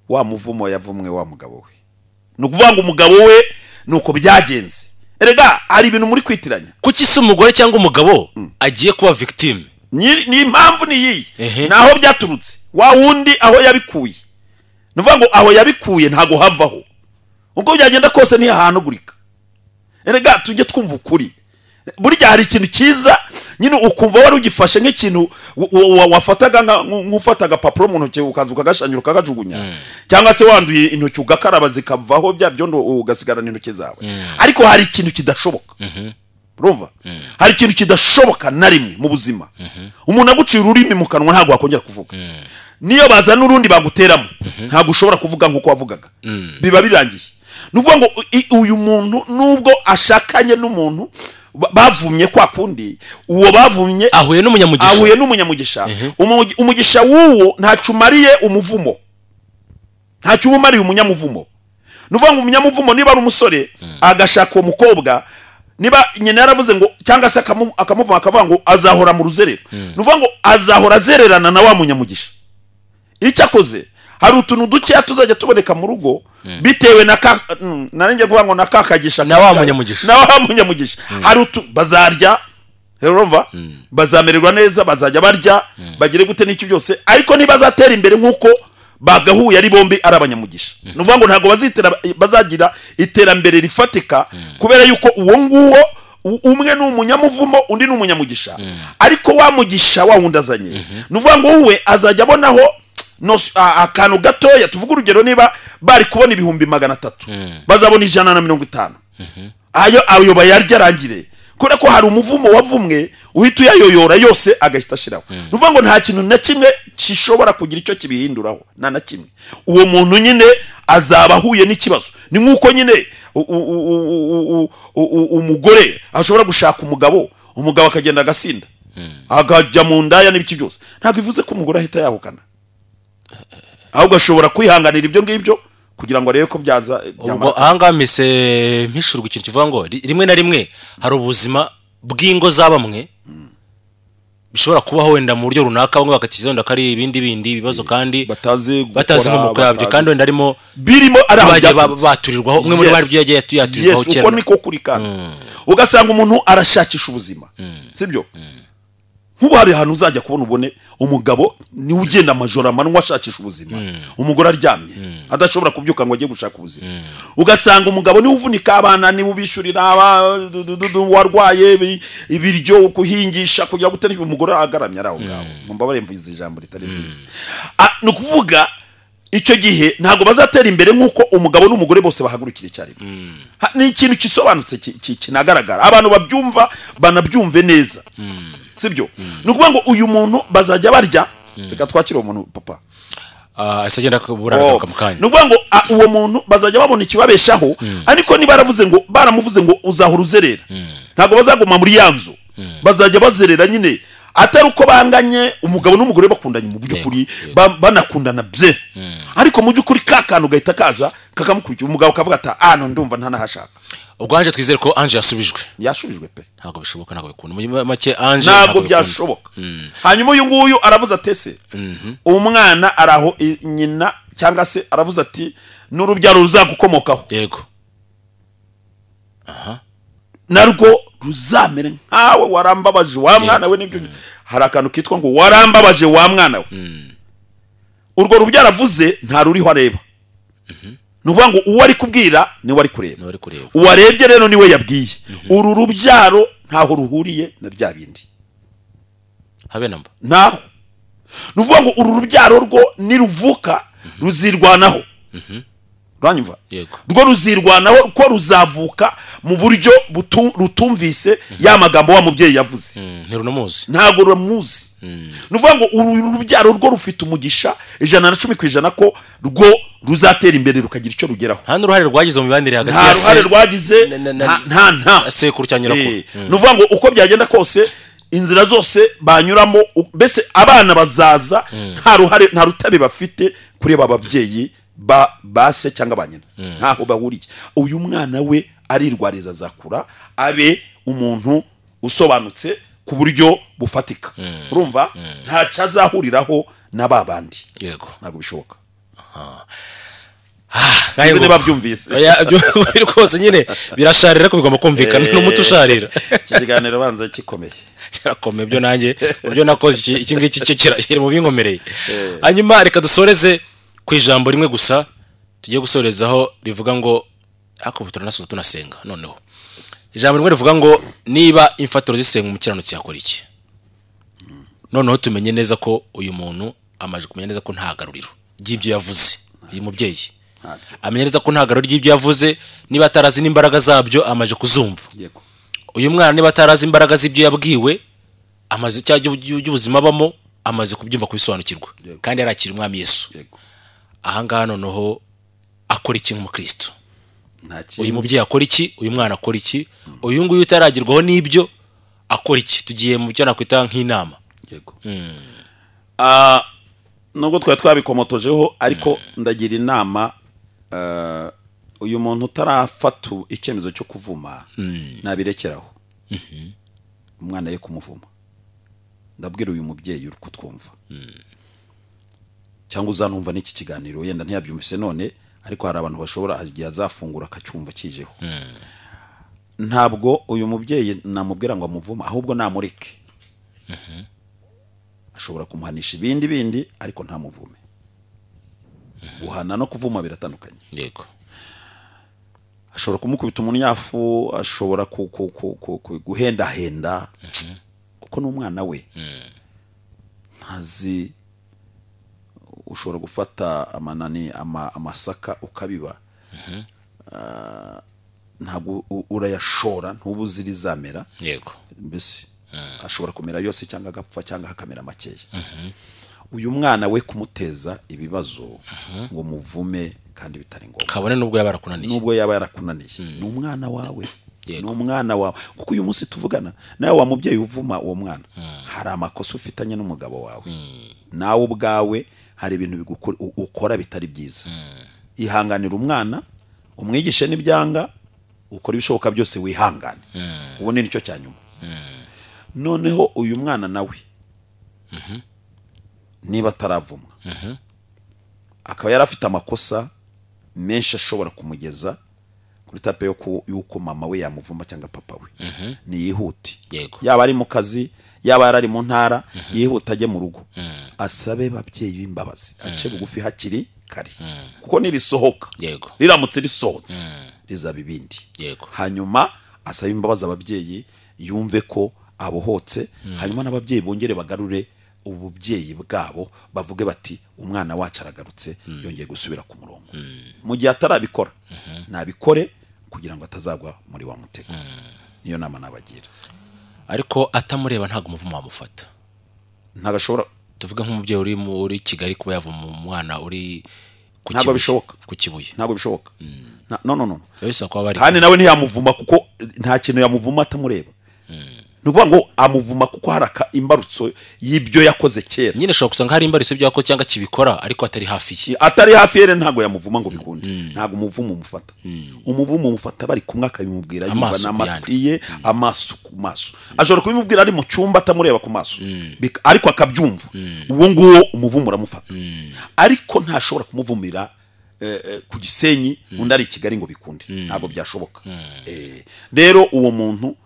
wa muvumo yavumwe wa mugabo we. Nukuvuga ngo umugabo we nuko byagenze. Erega ari ibintu muri kwitiranya.
Kuki se umugore cyangwa umugabo agiye kuba victime?
Ni impamvu ni iyi, naho byaturutse wa wundi aho yabikuye. Nuvuga ngo aho yabikuye ntago havaho, ubwo byagenda kose ntiyahanugurika. Erega tujye twumva ukuri. Burya hari ikintu cyiza nyine ukumva wari ugifashe nk'ikintu wafataga nk'ufata agapapuro mu ntoki ukaza ukagashanyura ukagajugunya, cyangwa se wanduye intoki ugakaraba zikavaho bya byondo ugasigarana intoki zawe. Ariko hari ikintu kidashoboka. Urumva? Hari ikintu kidashoboka na rimwe mu buzima. Umuntu aguciye ururimi mu kanwa ntabwo wakongera kuvuga. Niyo bazana urundi baguteramo ntabwo ushobora kuvuga nk'uko wavugaga. Biba birangiye. Nuvuga ngo uyu muntu nubwo ashakanye n'umuntu bavumye kwa kundi, uwo bavumye
ahuye n'umunyamugisha,
ahuye n'umunyamugisha. Umugisha w'uwo ntacumariye umuvumo, ntacumariye umunyamuvumo. Nuvuga ngo umunyamuvumo niba ari umusore agashaka uwo mukobwa, niba nyina yaravuze ngo cyangwa se akamuvuma akavuga ngo azahora mu ruzerero, nuvuga ngo azahora azererana na wa munyamugisha. Icyakoze hari utuntu dukeya tuzajya tuboneka mu rugo bitewe na narenge kuvuga ngo nakakagisha
na wa munyamugisha,
na wa munyamugisha. Hari utu bazarya, urumva, bazamererwa neza, bazajya barya, bagire gute n'icyo byose, ariko ntibazatera imbere nkuko bagahuye ari bombi ari abanyamugisha. Nuvuga ngo ntago bazagira iterambere rifatika, kubera yuko uwo nguwo umwe ni umunyamuvumo undi ni umunyamugisha. Ariko wa mugisha wa wundi azanye, nuvuga ngo wowe azajya abonaho akantu gatoya. Tuvuga urugero, niba bari kubona 300,000 bazabona 150, ayo bayarya arangire, kubera ko hari umuvumo wavumwe uhita uyayoyora yose agahita ashiraho. Nuvuga ngo nta kintu na kimwe gishobora kugira icyo kibihinduraho, nta na kimwe. Uwo muntu nyine azaba ahuye n'ikibazo. Ni nkuko nyine umugore ashobora gushaka umugabo, umugabo akagenda agasinda, akajya mu ndaya n'ibiki byose. Ntabwo bivuze ko umugore ahita yahukana, ahubwo ashobora kwihanganira ibyo ngibyo kugira ngo arebe ko byaza.
Ubwo ahangaha mise mpishurwa ikintu kivuga ngo rimwe na rimwe hari ubuzima bw'ingo za bamwe bishobora kubaho wenda mu buryo runaka, bamwe bakatiza wenda kari ibindi bindi bibazo kandi
batazi
inkomoko yabyo, kandi wenda arimo
birimo
ari aho baturirwaho umwe muri bari byagiye yaturirwaho
kera. Uko niko kuri kandi ugasanga umuntu arashakisha ubuzima, sibyo? Nkubu hari ahantu uzajya kubona ubone umugabo ni ugenda amajoro amanywa ashakisha ubuzima, umugore aryamye adashobora kubyuka ngo ajye gushaka ubuzima. Ugasanga umugabo ni uvunika abana, ni ubishurira warwaye ibiryo, kuhingisha, kugira gutera, umugore agaramye ari aho ngaho. Mumbabare mvuze ijambo ritari ryiza. Ni ukuvuga icyo gihe ntabwo bazatera imbere nkuko umugabo n'umugore bose bahagurukira icyarimwe. Ni ikintu kisobanutse kinagaragara, abantu babyumva banabyumve neza, sibyo? Nukuvuga ngo uyu muntu bazajya barya, reka twakire uwo muntu papa
asagenda kuburana mukanya.
Nukuvuga ngo uwo muntu bazajya babona ikibabeshaho, ariko niba baravuze ngo baramuvuze ngo uzahora uzerera, ntabwo bazaguma muri yanzu, bazajya bazerera nyine, atari uko banganye umugabo n'umugore bakundanye mu by'ukuri, banakundana bye, ariko mu by'ukuri ka kantu gahita kaza kakamukurikira, umugabo kavuga ati ah no ndumva ntanahashaka.
Ubwo Ange twizere ko Ange yasubijwe.
Yasubijwe pe.
Ntabwo bishoboka, ntabwo bikunda. Muri make Ange
ntabwo byashoboka. Hanyuma uyu nguyu aravuze ati se umwana araho nyina, cyangwa se aravuze ati n'urubyaro ruzagukomokaho.
Yego. Aha.
Narwo ruzamere nkawe warambabaje wa mwana we nibyo. Hari akantu kitwa ngo warambabaje wa mwana we. Urwo rubyaro avuze nta ruriho areba. Ni ukuvuga ngo uwo ari kubwira niwe ari kureba, uwarebye rero niwe yabwiye. Uru rubyaro ntaho ruhuriye na bya bindi,
habe namba,
ntaho. Ni ukuvuga ngo uru rubyaro rwo niruvuka ruzirwanaho. Uranyumva? Rwo ruzirwanaho ko ruzavuka mu buryo rutumvise ya magambo wa mubyeyi yavuze.
Ntirunamuzi,
ntabwo ruramuzi. Ni ukuvuga ngo uru rubyaro rwo rufite umugisha 110% ko rwo ruzatera imbere rukagira icyo rugeraho.
Nta n'uruhare rwagize mu mibanire hagati ya se,
nta ruhare rwagize, nta
sekuru cyangwa nyirakuru.
Ni ukuvuga ngo uko byagenda kose, inzira zose banyuramo, mbese abana bazaza nta ruhare, nta rutabe bafite kuri aba babyeyi ba se cyangwa ba nyina, ntaho bahuriye. Uyu mwana we arirwariza, azakura abe umuntu usobanutse ku buryo bufatika. Urumva ntacyo azahuriraho na ba bandi.
Yego,
ntabwo bishoboka. Niba byumvise
rwose nyine birasharira ko bigomba kumvikana, n'umuti usharira.
Iki kiganiro banza gikomeye,
kirakomeye byo, nanjye uburyo nakoze iki ngiki kiri mu binkomereye. Hanyuma reka dusoreze ku ijambo rimwe gusa tugiye gusorezaho rivuga ngo, ariko turanasoza tunasenga noneho. Ijambo rimwe rivuga ngo niba imfatiro zisenga umukiranutsi yakora iki? Noneho tumenye neza ko uyu muntu amaje kumenya neza ko nta garuriro ry'ibyo yavuze. Uyu mubyeyi amenye neza ko nta garuriro ry'ibyo yavuze, niba atarazi n'imbaraga zabyo amaje kuzumva. Uyu mwana niba atarazi imbaraga z'ibyo yabwiwe, amaze cyangwa by'ubuzima abamo, amaze kubyumva, kubisobanukirwa, kandi yarakira umwami Yesu. Ahangaha noneho akora iki nk'umukristo? Uyu mubyeyi akora iki? Uyu mwana akora iki? Uyu nguyu utaragirwaho n'ibyo akora iki? Tugiye mu cyo nakwita nk'inama.
Yego. Nubwo twari twabikomotojeho, ariko ndagira inama uyu muntu utarafata icyemezo cyo kuvuma nabirekeraho. Umwana ye kumuvuma. Ndabwira uyu mubyeyi uri kutwumva, cyangwa uzanumva n'iki kiganiro, yenda ntiyabyumvise none, ariko hari abantu bashobora igihe azafungura akacyumva kijeho. Ntabwo uyu mubyeyi namubwira ngo amuvuma, ahubwo namureke. Ashobora kumuhanisha ibindi bindi, ariko ntamuvume. Guhana no kuvuma biratandukanye.
Yego.
Ashobora kumukubita umunyafu, ashobora guhendahenda, kuko n'umwana we ntazi. Ushobora gufata amanani amasaka ukabiba, ntabwo urayashora, ntubuzi rizamera.
Yego.
Mbese ashobora kumera yose cyangwa agapfa cyangwa hakamera makeya. Uyu mwana we kumuteza ibibazo ngo muvume kandi bitari ngombwa,
kabone nubwo yaba yarakunaniye,
nubwo yaba yarakunaniye, ni umwana wawe, ni umwana wawe. Kuko uyu munsi tuvugana nawe wa mubyeyi uvuma uwo mwana, hari amakosa ufitanye n'umugabo wawe, nawe ubwawe hari ibintu ukora bitari byiza. Ihanganira umwana, umwigishe n'ibyanga, ukora ibishoboka byose wihangane. Ubundi nicyo cya nyuma. Noneho uyu mwana nawe niba ataravumwa, akaba yarafite amakosa menshi ashobora kumugeza kuri tape yuko mama we yamuvuma cyangwa papa we, niyihute. Yaba ari mu kazi, yaba yarari mu ntara, yihuta ajye mu rugo, asabe babyeyi b'imbabazi, ace bugufi hakiri kare, kuko nirisohoka, riramutse risohotse rizaba ibindi. Hanyuma asabe imbabazi ababyeyi, yumve ko abohotse, hanyuma n'ababyeyi bongere bagarure ububyeyi bwabo, bavuge bati umwana wacu aragarutse, yongeye gusubira ku murongo. Mu gihe atarabikora, nabikore kugira ngo atazagwa muri wa mutego. Niyo nama nabagira.
Ariko atamureba ntago umuvumo wamufata,
ntago ashobora.
Tuvuga nk'umubyeyi uri muri Kigali kuba yavuma umwana uri ku
Kibuye, ntabwo bishoboka,
ku Kibuye
ntabwo bishoboka. No no no, kandi nawe ntiyamuvuma kuko nta kintu yamuvuma atamureba. Ni ukuvuga ngo amuvuma kuko haraka imbarutso y'ibyo yakoze kera.
Nyine ashobora gusanga hari imbarutso y'ibyo yakoze cyangwa kibikora, ariko atari hafi ye.
Atari hafi ye ntabwo yamuvuma ngo bikunde. Ntabwo umuvumo umufata. Umuvumo umufata bari kumwe akabimubwira yumva n'amatwi ye, amaso ku maso. Ashobora kubimubwira ari mu cyumba atamureba ku maso, ariko akabyumva. Uwo nguwo umuvumo uramufata. Ariko ntashobora kumuvumira ku Gisenyi undi ari i Kigali ngo bikunde. Ntabwo byashoboka. Rero uwo muntu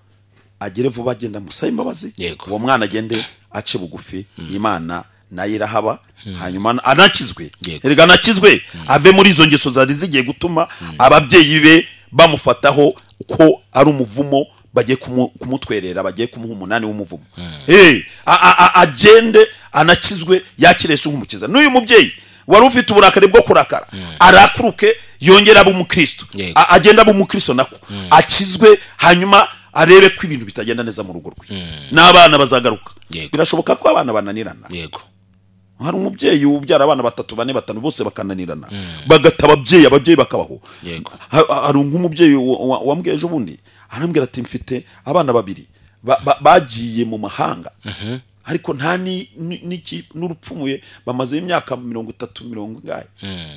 agere vuba agenda musabe imbabazi, uwo mwana agende ace bugufi, Imana nayo irahaba, hanyuma anakizwe, erega anakizwe ave muri izo ngeso zari zigiye gutuma ababyeyi be bamufataho ko ari umuvumo, bagiye kumutwerera, bagiye kumuha umunani w'umuvumo. Agende anakizwe, yakire Yesu nk'umukiza. N'uyu mubyeyi wari ufite uburakari bwo kurakara, arakuruke yongera abe umukristo, agenda abe umukristo nako akizwe, hanyuma arebe ko ibintu bitagenda neza mu rugo rwe, n'abana bazagaruka. Birashoboka ko abana bananirana.
Yego.
Hari umubyeyi ubyara abana 3, 4, 5 bose bakananirana, bagata ababyeyi, ababyeyi bakabaho. Hari nk'umubyeyi wambwiye ejo bundi, arambwira ati mfite abana 2 bagiye mu mahanga, ariko nta n'urupfumuye, bamaze imyaka 30 40,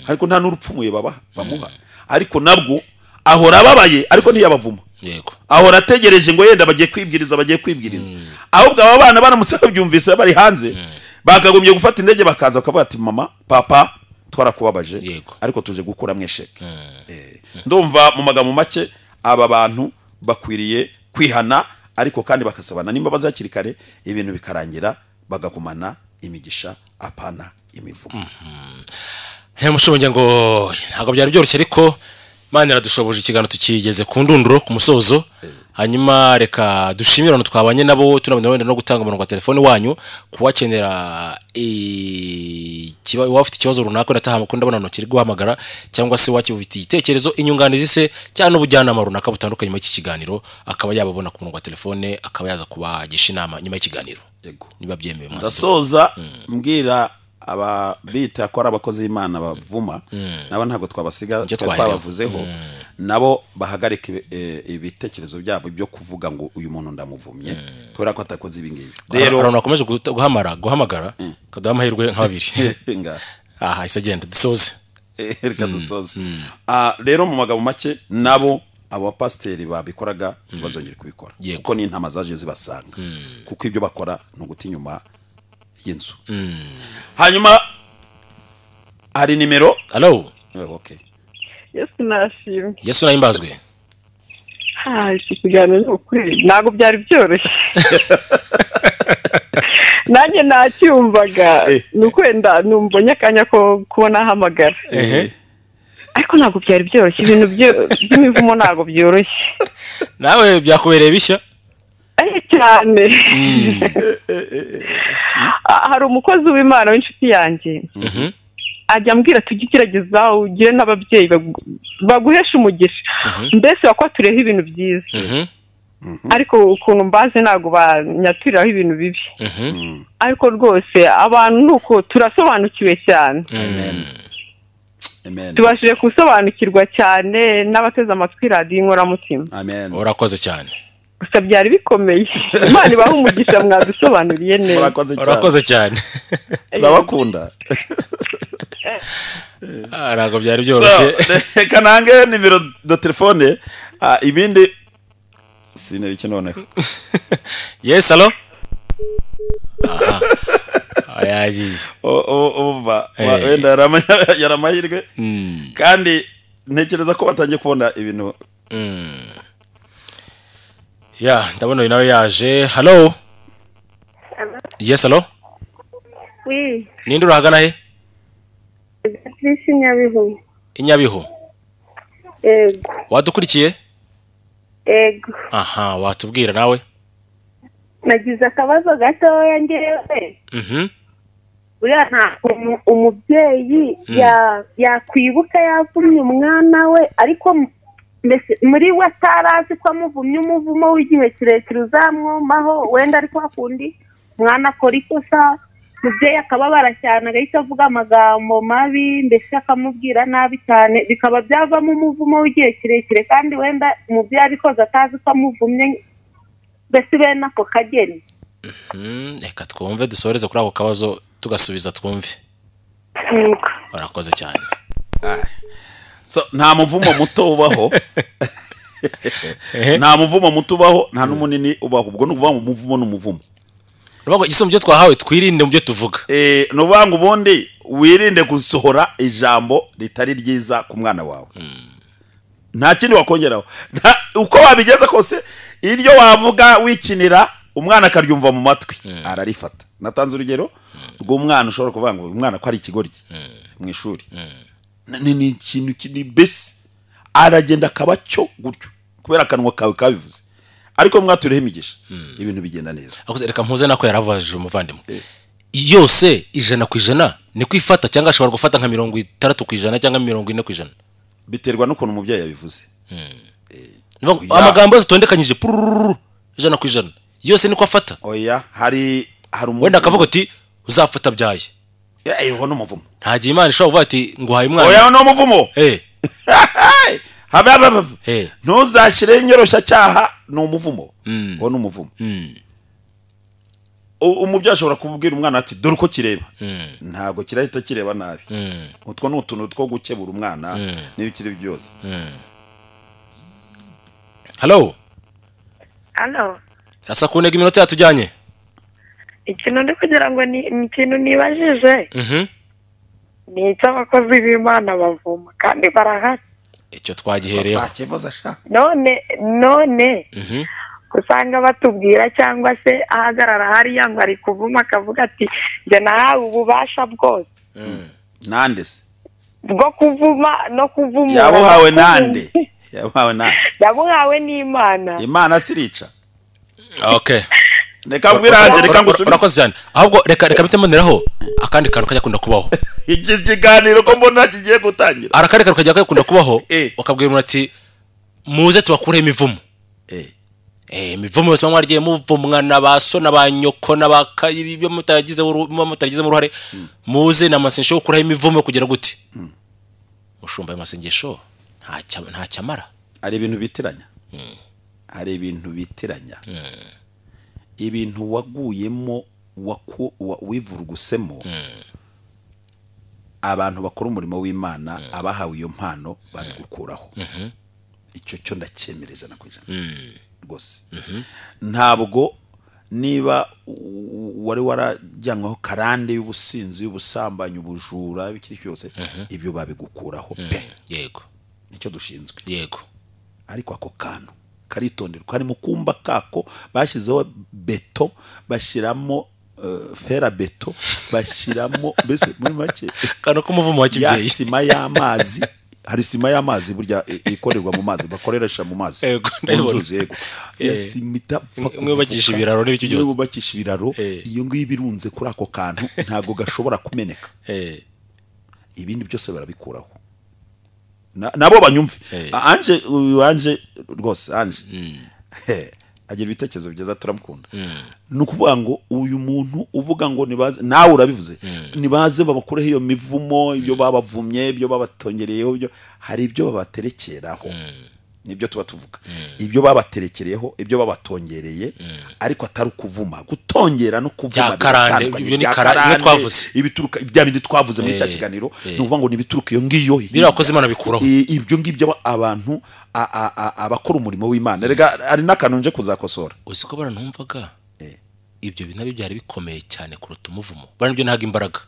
ariko nta n'urupfumuye bamuha, ariko nabwo ahora ababaye, ariko ntiyabavuma.
Yego.
Ahora ategereje ngo yenda bagiye kwibwiriza, bagiye kwibwiriza. Ahubwo aba bana baramutse babyumvise bari hanze, bakagombye gufata indege bakaza bakavuga ati mama, papa, twarakubabaje, ariko tuje gukura mwesheke. Ndumva mu magambo make aba bantu bakwiriye kwihana, ariko kandi bakasabana n'imbabazi hakiri kare, ibintu bikarangira bagagumana imigisha apana imivumo.
Mushobora ngo ntabwo byari byoroshye, ariko Imana iradushoboje, ikiganiro tukigeze ku ndunduro, ku musozo. Hanyuma reka dushimire abantu twabanye nabo, tunabona wenda no gutanga umurongo wa telefone wanyu kuwakenera wafite ikibazo runaka ndataha ndabona ntoki guhamagara, cyangwa se wakifite igitekerezo, inyunganizi se cyangwa n'ubujyanama runaka butandukanye muri iki kiganiro, akaba yababona ku murongo wa telefone, akaba yaza kubagisha inama nyuma y'ikiganiro.
Yego.
Niba byemewe mwese.
Ndasoza mbwira ababita ko ari abakozi b'Imana bavuma, nabo ntabwo twabasiga, twabavuzeho, nabo bahagarika ibitekerezo byabo byo kuvuga ngo uyu muntu ndamuvumye kubera ko atakoze ibi ngibi.
Rero abantu bakomeje guhamagara kaduha amahirwe nka babiri. Aha ise agenda dusoze.
Reka dusoze. Rero mu magambo make, nabo abo bapasiteri babikoraga bazongera kubikora, kuko ni intama zaje zibasanga, kuko ibyo bakora ni uguta inyuma y'inzu. Hanyuma hari nimero.
Hello.
Okay.
Yesu nashimwe.
Yesu nahimbazwe.
Iki kiganiro ukuri ntabwo byari byoroshye. Nanjye nacyumvaga, nuko wenda numbonye akanya ko kubona ahamagara. Ariko ntabwo byari byoroshye, ibintu by'imivumo ntabwo byoroshye.
Nawe byakubereye bishya?
Cyane. Hari umukozi w'Imana w'inshuti yanjye, ajya ambwira tujye ugerageza ugire n'ababyeyi baguhesha umugisha, mbese bakwatureho ibintu byiza, ariko ukuntu mbaze ntabwo banyaturiraho ibintu bibi. Ariko rwose abantu nuko turasobanukiwe cyane. Tubashije gusobanukirwa cyane n'abateze amatwi radiyo Inkoramutima.
Amen.
Urakoze cyane.
Gusa byari bikomeye. Imana ibahe umugisha, mwadusobanuriye neza.
Urakoze cyane.
Turabakunda.
Ntabwo byari byoroshye.
Reka nange nimero de telefone, ibindi sinabike noneho.
Yes, hello. Yagiye.
Umva wenda yaramahirwe, kandi ntekereza ko batangiye kubona ibintu.
Ya, ndabona uyu nawe yaje. Hello. Yes, hello.
Oui.
Ninde urahagana he?
Beatrice Nyabihu.
Inyabihu.
Ego.
Wadukurikiye?
Ego.
Aha, watubwira nawe?
Nagize akabazo gatoya ngewe. Uriya nta umubyeyi yakwibuka yavumye umwana we, ariko mbese muri we atarazi ko amuvumye umuvumo w'igihe kirekire uzamwomaho, wenda ariko hakundi umwana akora ikosa, mubyeyi akababara cyane agahita avuga amagambo mabi, mbese akamubwira nabi cyane, bikaba byavamo umuvumo w'igihe kirekire, kandi wenda umubyeyi abikoze atazi ko amuvumye, mbese bene ako kageni.
Reka twumve, dusoreze kuri ako kabazo tugasubiza twumve. Urakoze cyane.
So nta muvumo muto ubaho. Nta muvumo muto ubaho, nta n'umunini ubaho. Ubwo ni ukuvuga ngo umuvumo n'umuvumo.
Nuvuga isomo byo twahawe twirinde mu byo tuvuga.
Nuvuga ngo ubundi wirinde gusohora ijambo ritari ryiza ku mwana wawe. Nta kindi wakongeraho. Uko wabigeza kose, iryo wavuga wikinira umwana akaryumva mu matwi, ararifata. Natanze urugero Rw'umwana ushobora kuvuga ngo umwana ko ari ikigoryi mu ishuri. Ni ikintu kiri bese aragenda akaba cyo gutyo kubera akanwa kawe kabivuze. Ariko mwatureho imigisha ibintu bigenda neza.
Akoze reka mpuze nako yaravajije umuvandimwe. Yose 100% ni kwifata cyangwa ashobora gufata nka 60% cyangwa 40%.
Biterwa n'ukuntu umubyeyi yabivuze.
Amagambo zitondekanyije 100% yose niko afata.
Oya hari
umuntu wenda akavuga ati uzafata byaye.
Eho no muvumo.
Ntagiye Imana ishobora kuvuga ati nguhaye umwana.
Oya no muvumo. Habe. Ntuzashyire inyorosha cyaha ni umuvumo. Ngo ni umuvumo. Umubyeyi ashobora kubwira umwana ati dore uko kireba. Ntago kirahita kireba nabi. Utwo ni utuntu two gukebura umwana n'ibikiri byose.
Hello.
Hello.
Rasa kunega iminota yatujyanye.
Ikintu ndi kugira ngo ni ikintu nibajije. Ni icy'abakozi b'Imana bavuma kandi barahari.
Icyo twagihereyeho.
None usanga batubwira cyangwa se ahagarara hariya ngo ari kuvuma akavuga ati njye nahawe ububasha bwose.
Nande se?
Bwo kuvuma no kuvumura.
Yabuhawe nande? Yabuhawe nande?
Yabuhawe n'Imana.
Imana sirica.
Okay.
Reka mbwiranje reka ngusubize.
Urakoze cyane. Ahubwo reka bitembaniraho akandi kantu kajya kunda kubaho.
Iki kiganiro ko mbona kigiye gutangira.
Arakandi kantu kajya kunda kubaho ukabwira umuntu ati muze tubakure imivumo. Imivumo yose mwargiye muvumwa na baso na banyoko na ibyo mutagize mutagize mu ruhare muze na masengesho kuraho imivumo kugira gute. Mushumba y'amasengesho nta cyamara.
Ari ibintu bitiranya. Hari ibintu bitiranya. Ibintu waguyemo wivurugusemo abantu bakora umurimo w'Imana abahawe iyo mpano babigukuraho. Icyo cyo ndacyemera 100% rwose. Ntabwo niba wari warajyanwaho karande y'ubusinzi y'ubusambanyi ubujura bikiri byose ibyo babigukuraho pe.
Yego.
Nicyo dushinzwe.
Yego.
Ariko ako kantu karitonderwa kari mu kumba kako bashyizeho beto bashyiramo fera beto bashyiramo mbese muri make
kano kumuvumo wa kibyeyi
sima y'amazi. Hari sima y'amazi burya ikorerwa mu mazi bakoresha mu mazi. Yego yego. Ya simita
mwubakisha ibiraro n'ibiki byose.
Mwubakisha ibiraro iyo ngiyo ibirunze kuri ako kantu ntago gashobora kumeneka. Ibindi byose barabikuraho. Nabo banyumve. Anje Anje rwose Anje agira ibitekerezo byiza turamukunda. Nukuvuga ngo uyu muntu uvuga ngo nibaze nawe urabivuze nibaze babakureho iyo mivumo ibyo babavumye ibyo babatongereyeho ibyo hari ibyo babaterekeraho. Nibyo tuba tuvuga. Ibyo babaterekereyeho ibyo babatongereye ariko atari ukuvuma gutongera no kuvuma
ibyo ni karande twavuze
ibituruka ibya bindi twavuze muri cya kiganiro nuvuga ngo nibituruka iyo ngiyo
birakoze Imana bikuraho
ibyo ngibyo abantu abakora umurimo w'Imana. Rega ari nakantu nje kuzakosora.
Uzi ko barantumvaga ibyo bintu byari bikomeye cyane kuruta umuvumo. Bari nibyo ntaga imbaraga.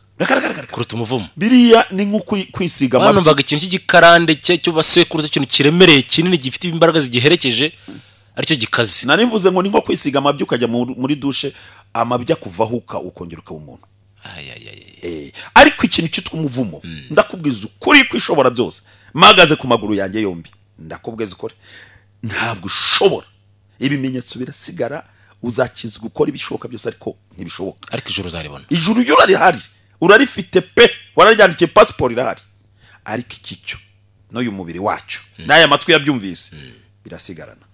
Kuruta umuvumo.
Biriya ni nko kwisiga
amabyi. Banumvaga ikintu cy'igikarande cye cyo basekuruza ikintu kiremereye kinini gifite imbaraga zigiherekeje aricyo gikaze.
Nari mvuze ngo ni nko kwisiga amabyi ukajya muri douche amabyi akuvaho ukongera ukaba umuntu. Ariko ikintu cyitwa umuvumo ndakubwiza ukuri kwishobora byose. Magaze ku maguru yanjye yombi. Ndakubwiza ukuri. Ntabwo ushobora. Ibimenyetso birasigara uzakizwa gukora ibishoboka byose ariko ntibishoboka.
Ariko ijuru uzaribona.
Ijuru ryo rarihari. Urarifite pe wararyandikiye passport irahari. Ariko ikicyo n'uyu mubiri wacyo n'aya matwi yabyumvise birasigarana.